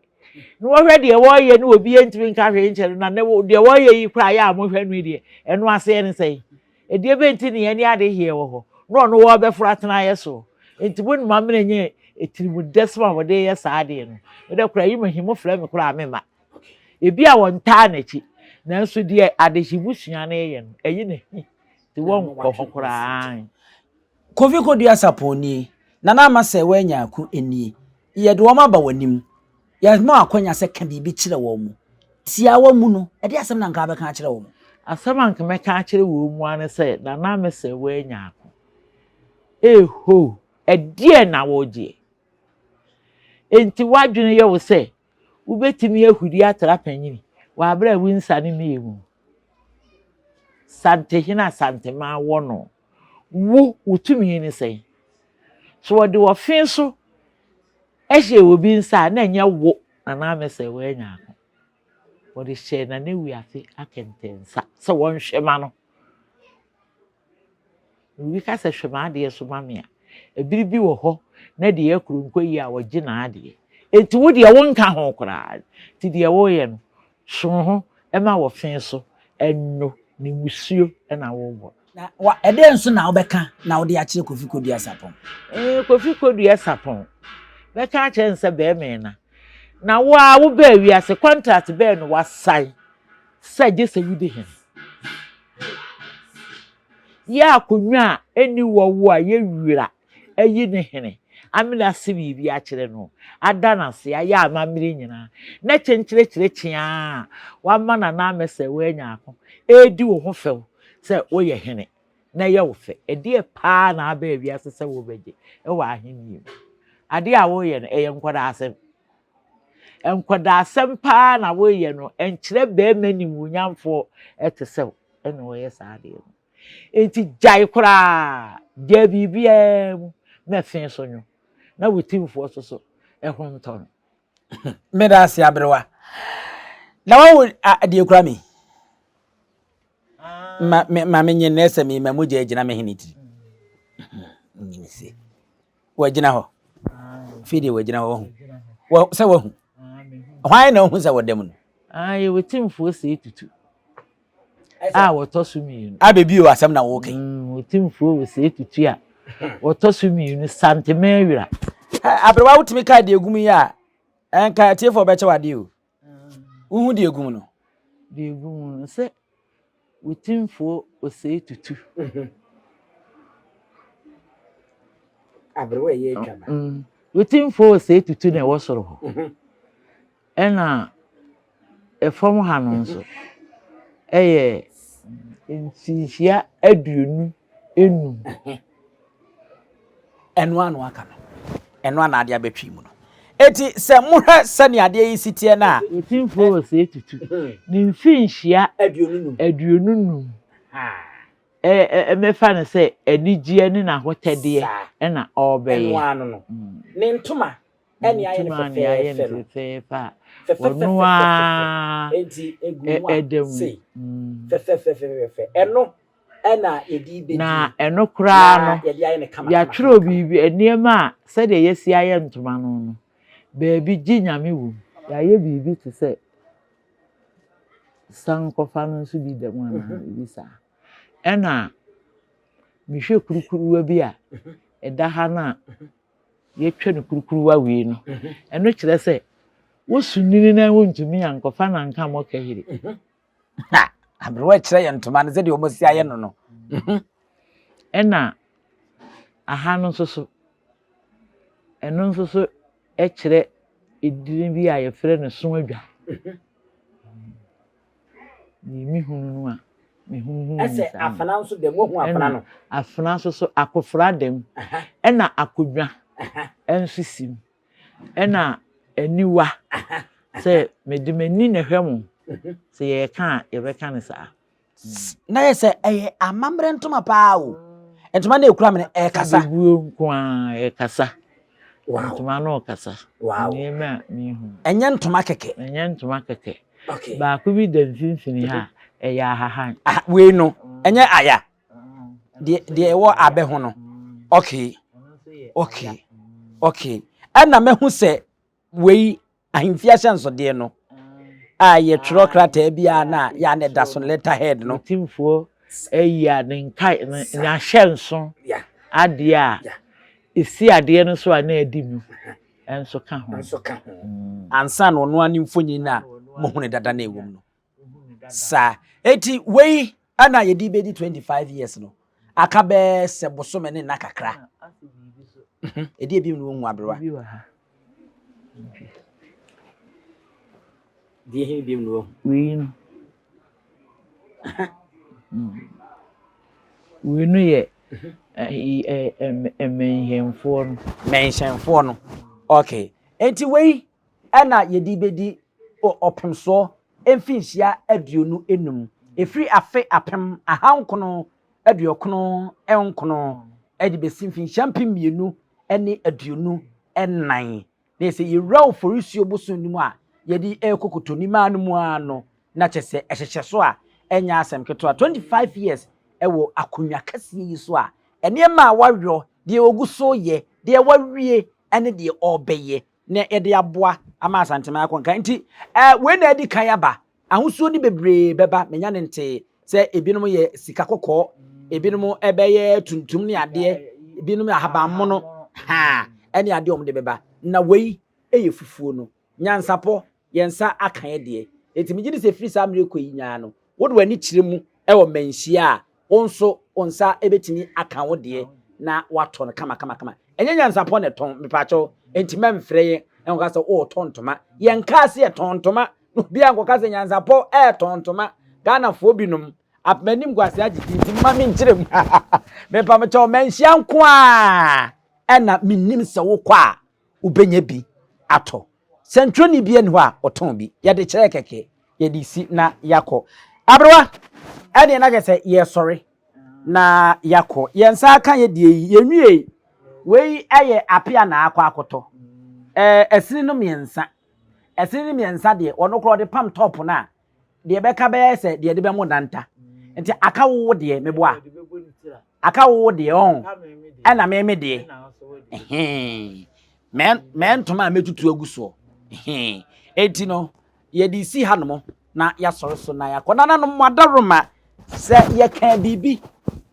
B: Na wɔhwɛ deɛ wɔreyɛ no obi ntumi nka hwee nkyerɛ no na ne deɛ wɔreyɛ yi koraa yɛ a mohwɛ no yi deɛ ɛno aseɛ ne sɛn. Ɛdeɛ bɛn nti ne yɛne adehyeɛ wɔ hɔ na ɔno wɔrebɛforo atena ayɛ soɔ. Nti mo ne mo amena nyɛ atirimudɛsɛm a wɔde yɛ saa adeɛ no. Mede koraa yi mahi mo frɛ me koraa memma. Ebi a wɔntaa n'akyi nanso deɛ adehye busua no reyɛ no ɛyi na hi nti wɔnkɔ hɔ koraa.
C: Kofi Kodua Sarpong nie, Nana Ama Serwaa Nyarko nie, yɛde wɔn aba w'anim, yɛma wo akwanya sɛ ka biribi kyerɛ wɔn. Tiawa mu no, ɛdeɛ asɛm na anka wobɛka akyerɛ wɔn?
B: Asɛm a anka mɛka akyerɛ wɔn mu ara ne sɛ, Nana Ama Serwaa Nyarko, eehoo, ɛdeɛn na woregyeɛ? Enti w'adwene yɛ wo sɛ wobɛtumi ahuri atra panyini wɔ aberɛ a wonsa ne mmie mu? Santehene Asanteman wɔ no, wo, wo tumi ne sɛn? So wɔde ɔfe so hyɛɛ obi nsa a, na ɛnyɛ wo Nana Amesɛ woanya ako. Wɔde hyɛɛ Nana Wiafe Akɛntɛnsa sɛ wɔnhwɛ ma no. Na obi ka sɛ hwɛ m'adeɛ so ma me a, ɛbere bi wɔ hɔ na deɛ akuro nkɔ yie a wɔgye n'adeɛ. Enti wo deɛ wonka ho koraa. Nti deɛ woreyɛ no, twe wo ho ma wɔfe so nnwo. Ne mmusuo na worebɔ.
C: Na wa, ɛdeɛn nso na wobɛka na wode akyerɛ Kofi Kodua Sarpong?
B: Ee, Kofi Kodua Sarpong, mɛka akyerɛ no sɛ bɛrima yi na, na wo ara wobaa wiase, contract bɛn na woasan sɛ gye sɛ wodi hene? Yɛ akonnwa a ɛnni wɔ wo a yɛwira ayi ne hene amene ase biribi akyerɛ no, ada no ase, ayɛ amammerɛ nyinaa, na kyenkyerekyere kye ara a wama Nana Amɛsɛ woanya ako redi wo ho fɛw sɛ woyɛ hene na ɛyɛ wo fɛ. Ɛdeɛ paa na abaa wiase sɛ wobɛgye wɔ ahennie mu? Adeɛ a woreyɛ no, ɛyɛ nkɔdaasɛm. Nkɔdaasɛm paa na woreyɛ no, ɛnkyerɛ barima nimuonyamfoɔ te sɛ wo na ɔyɛ saa adeɛ no. Enti gyae koraa, gyae biribiara mu ma fi so nwo, na wo timfoɔ nso so ho ntɔ no.
C: Meda ase aberewa. Na wawo deɛ kura mi. Ma me ma me nye nɛ sɛ me ma mogya agyina me hene tiri. Nyini se. Wagyina hɔ. Afei deɛ wagyina hɔ wahu. Wa sɛ wahu. Hwan na ohu sɛ wɔda mu no?
B: Ah, yɛwɔ timfoɔ sɛ tutu. A wɔtɔ so mmienu.
C: Abɛbi o asɛm na wɔka yi.
B: Otimfoɔ wɔ sɛ tutu a wɔtɔ so mmienu Santema Awira.
C: Aberewa wotumi ka deɛ egum yi a ɛnka atiefoɔ bɛkyɛ wadeɛ o. Wohu deɛ egum no?
B: Deɛ egum no sɛ Otimfoɔ Osei Tutu.
C: Aberewa ɛyɛ atwa ba.
B: Otimfoɔ Osei Tutu na ɛwɔ soro hɔ. Ɛna fam ha no nso yɛ mfinhyia 25.
C: Ɛno ara na waka no. Ɛno ara na adeɛ abɛtwe mu no. Eti sɛ mohwɛ sɛnea adeɛ yi si teɛ no a.
B: Otumfoɔ Osei Tutu ne mfinhyia 25 mɛfa no sɛ anigyeɛ ne n'ahotɛdeɛ na ɔrebɛyɛ.
C: Ɛno ara no no. Ne ntoma ɛne ayɛ no fɛfɛɛfɛ no
B: fɛfɛɛfɛ a ɔno ara
C: enti egu mu a
B: ɛda mu
C: sei fɛfɛɛfɛfɛɛfɛ ɛno ɛna yɛde bɛdi
B: na ɛno koraa no
C: na yɛde ayɛ no kama
B: yɛatwerɛ biribi nneɛma a sɛdeɛ yɛasi ayɛ ntoma no no baabi gye nyame wom yɛayɛ biribi te sɛ sankɔfa no nso bi da mu anaa biribi saa ɛna mehwɛ kurukuruwa bi a ɛda ha no a yɛatwa no kurukuruwa wei no, ɛno kyerɛ sɛ wosu nini na wontumi ankɔfa no anka mmɔ kahiri.
C: Ha, aberewa kyerɛ yɛn ntoma no sɛdeɛ wɔn si ayɛ no no.
B: Ɛna aha no nso so, ɛno nso so kyerɛ edin bi a yɛfrɛ no so adwa. Deɛ mehunu no a, mehuhu no
C: Ɛsɛ
B: saa.
C: afena nso dɛm, wohu afena no?
B: Afena nso so, akofra dɛm, ɛna akonnwa nso si mu, ɛna aniwa, sɛ mede m'ani na ɛhwɛ mo, sɛ yɛreka a yɛbɛka no saa.
C: Na yɛ sɛ ɛyɛ amammerɛ ntoma paa o. Ntoma no ekura me no ɛkasa.
B: Bebuo nko ara ɛkasa.
C: Wow.
B: Ntoma no ɔkasa.
C: Wow.
B: Nneɛma a mehu.
C: Ɛnyɛ ntoma kɛkɛ.
B: Ɛnyɛ ntoma kɛkɛ.
C: Okay.
B: Baako bi da mfimfini ha a, ɛyɛ ahahan.
C: Ah, wei no, ɛnyɛ aya. Deɛ deɛ ɛwɔ abɛ ho no. Okay. Okay. Okay. Ɛna mɛhu sɛ wei ahemfie ahyɛnsodeɛ no a yɛtwerɛ krataa bi a na yɛ a na ɛda so letter head no.
B: Otimfoɔ ayi a ne nkae ne n'ahyɛnso adeɛ a ɛsi adeɛ no so a na adi mu nso ka ho.
C: Nso ka ho. Ansa na ɔno ara ne mfonyin a mohunu dada na ɛwɔ mu no. Saa. Eti wei ɛna yɛde bɛdi 25 years no. Aka bɛɛ sɛ bosome ne nna kakra. Ɛdi ebi mu no wɔnhu aberewa. Deɛ ɛhe bi mu no wɔhu.
B: Wei no. Wei no yɛ mmɛnhyɛnfoɔ no.
C: Mmɛnhyɛnfoɔ no. Okay. Enti wei ɛna yɛde bɛdi ɔpemsoɔ mfinhyia 25, ɛfiri afe 1999 de bɛsi mfinhyia 2024. Na sɛ yɛwura Oforisuo bosom no mu a, yɛde rekɔ Kotonimaa no mu ara no, na kyerɛ sɛ ɛhyehyɛ so a, ɛnyɛ asɛm ketewa. 25 years wɔ akonnwa kɛseɛ yi so a, nneɛma a wayɔ, deɛ ɔgu so reyɛ, deɛ wawie ne deɛ ɔrebɛyɛ na yɛde aboa ama Asanteman akɔ nkan. Nti eh, wei na adi kan aba. Ahosuo no bebree bɛba, menya ne ntee. Sɛ ebinom yɛ sika kɔkɔɔ, ebinom ɛbɛyɛ tuntum ne adeɛ, ebinom yɛ ahabanmono, ha ɛne adeɛ a wɔde bɛba. Na wei ɛyɛ fufuo no. Nyansapɔ, yɛn nsa aka yɛ deɛ. Enti megye di sɛ firi saa mmerɛ kɔ yi nyinaa no, wode w'ani kyerɛ mu ɛwɔ Manhyia a, wo nso wo nsa ɛbɛtumi aka wo deɛ na woatɔ no kama kama kama. Ɛnyɛ nyansapɔ na ɛtɔn, mepaakyɛw, enti mɛmfrɛ yɛn ɛnkɔka sɛ woretɔ ntoma. Yɛnkaa sɛ yɛtɔn ntoma, na obiara nkɔka sɛ nyansapɔ ɛretɔn ntoma. Ghanafoɔ binom, m'anim guase agye din nti mma menkyerɛ mu. Mepamokyɛw, Manhyia nko ara ɛna mennim sɛ wokɔ a wobɛnya bi atɔ. Sɛntwerɛni bi nni hɔ a ɔtɔn bi. Yɛde kyerɛ kɛkɛ, yɛde si na yɛakɔ. Aberewa, ɛdeɛ na kyerɛ sɛ yɛresɔre na yɛakɔ. Yɛn nsa aka yɛ deɛ yi, yɛnwiei. Wei yɛ apea na akɔ akɔtɔ. Ɛɛ, ɛsene no mmiɛnsa. Ɛsene no mmiɛnsa deɛ, ɔno koraa ɔde pam top no a, deɛ ɛbɛka bɛyɛ sɛ deɛ ɛde bɛmo danta. Nti aka wo deɛ, meboa. Aka wo deɛ, ɔn. Ɛna me me deɛ. Ɛhɛn. Mɛ ntoma a mɛtutu agu soɔ. Ɛhɛn. Enti no, yɛde si hanom na yɛasɔre so na yɛakɔ. Nananom, mo adaworoma, sɛ yɛka biribi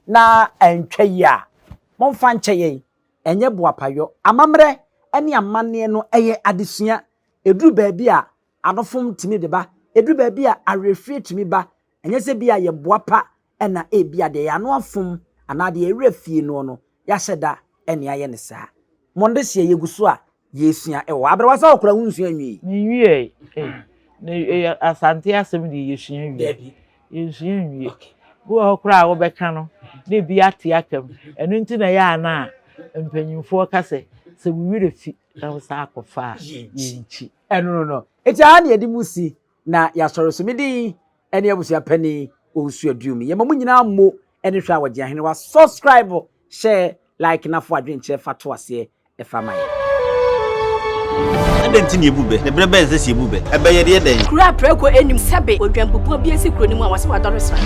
C: na ɛntwa yie a, momfa nkyɛ yɛn. Ɛnyɛ boapayɔ. Amammerɛ ne amanneɛ no, ɛyɛ adesua. Ɛduru baabi a, anofom tumi de ba. Ɛduru baabi a, awerɛfie tumi ba. Ɛnyɛ sɛ bi a yɛboa pa na ebia deɛ yɛn ano afom anaa deɛ yɛn werɛ fie noɔ no, yɛahyɛ da na yɛayɛ no saa. Mo ndehyeɛ yɛgu so a yɛresua wɔ hɔ. Aberewa sɛ ɔkora wonsua nwiei?
B: Menwiei. Ei, na ɛyɛ Asante asɛm deɛ yɛsua wie.
C: Dabi.
B: Yɛnsua nwie. Okay. Bi wɔ hɔ koraa a wobɛka no na ebi ate aka mu. Ɛno nti na ɛyɛ a na mpanyimfoɔ ka sɛ, sɛ wo werɛ fi na wo san akɔfa a, yɛnkyi.
C: Ɛno no no. Enti aha na yɛde mo si na yɛasɔre so. Me din ne abusua panin Owusu Aduomi. Yɛma mo nyinaa mo ne hwɛ a wɔgye ahene wa subscribe, share, like na fo adwenkyerɛ fa to aseɛ fa ma yɛn.
D: Adɛn nti na yebu bɛ? Na bere bɛn na ɛsɛ sɛ yebu bɛ? Ɛbɛ yɛde yɛ dɛn?
E: Kuro a prako nnim sɛbe odwanbubuo bi asi kuro no mu a wɔse wadɔre sra.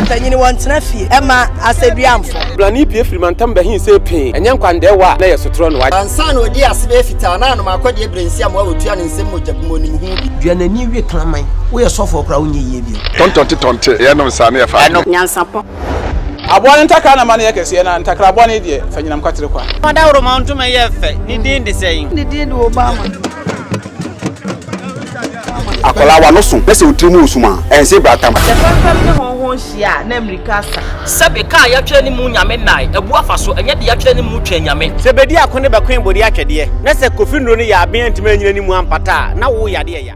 F: Mpanyini wɔntena fie ɛma asɛduamfo.
G: Blani pue firi mantam bɛhe see pee, ɛnyɛ nkwandɛɛwa a na ɛyɛ sotorɔ no wa.
H: Ansa na ɔdii ase bɛyɛ fitaa na anom akɔdeɛ berɛ nsi amoa wɔtua ne nsam mogya gu mu ɔnim ho bi.
I: Dua n'ani we kraman. Woyɛ sɔfoɔ koraa wonyɛ yie bio.
J: Tɔntɔnte tɔnte yɛnom saa ne yɛfa adeɛ.
E: Nyansapɔ.
G: Aboa no ntakra na ma no yɛ kɛseɛ, na ntakra bɔne deɛ, fa nyinam kwatere kwa.
K: Ɔdawuroma ntoma yɛ fɛ, ne din de sɛn?
F: Ne din de Obama.
L: Akwadaa w'ano so na sɛ wo tiri mu resum a, ɛnse bratam.
M: Sɛ fɛmfɛm ne hɔnhɔn hyia a, na mmirika asa.
K: Sɛbe kaa yɛatwerɛ ne mu Nyame nnae, abu afa so, ɛnyɛ de yɛatwerɛ ne mu twɛn Nyame.
N: Sɛ bedi ako ne bɛkoe bode atwɛdeɛ, na sɛ Kofi nnuro no yɛ aben antumi anyina ne mu ampata a, na wo yadeɛ ya.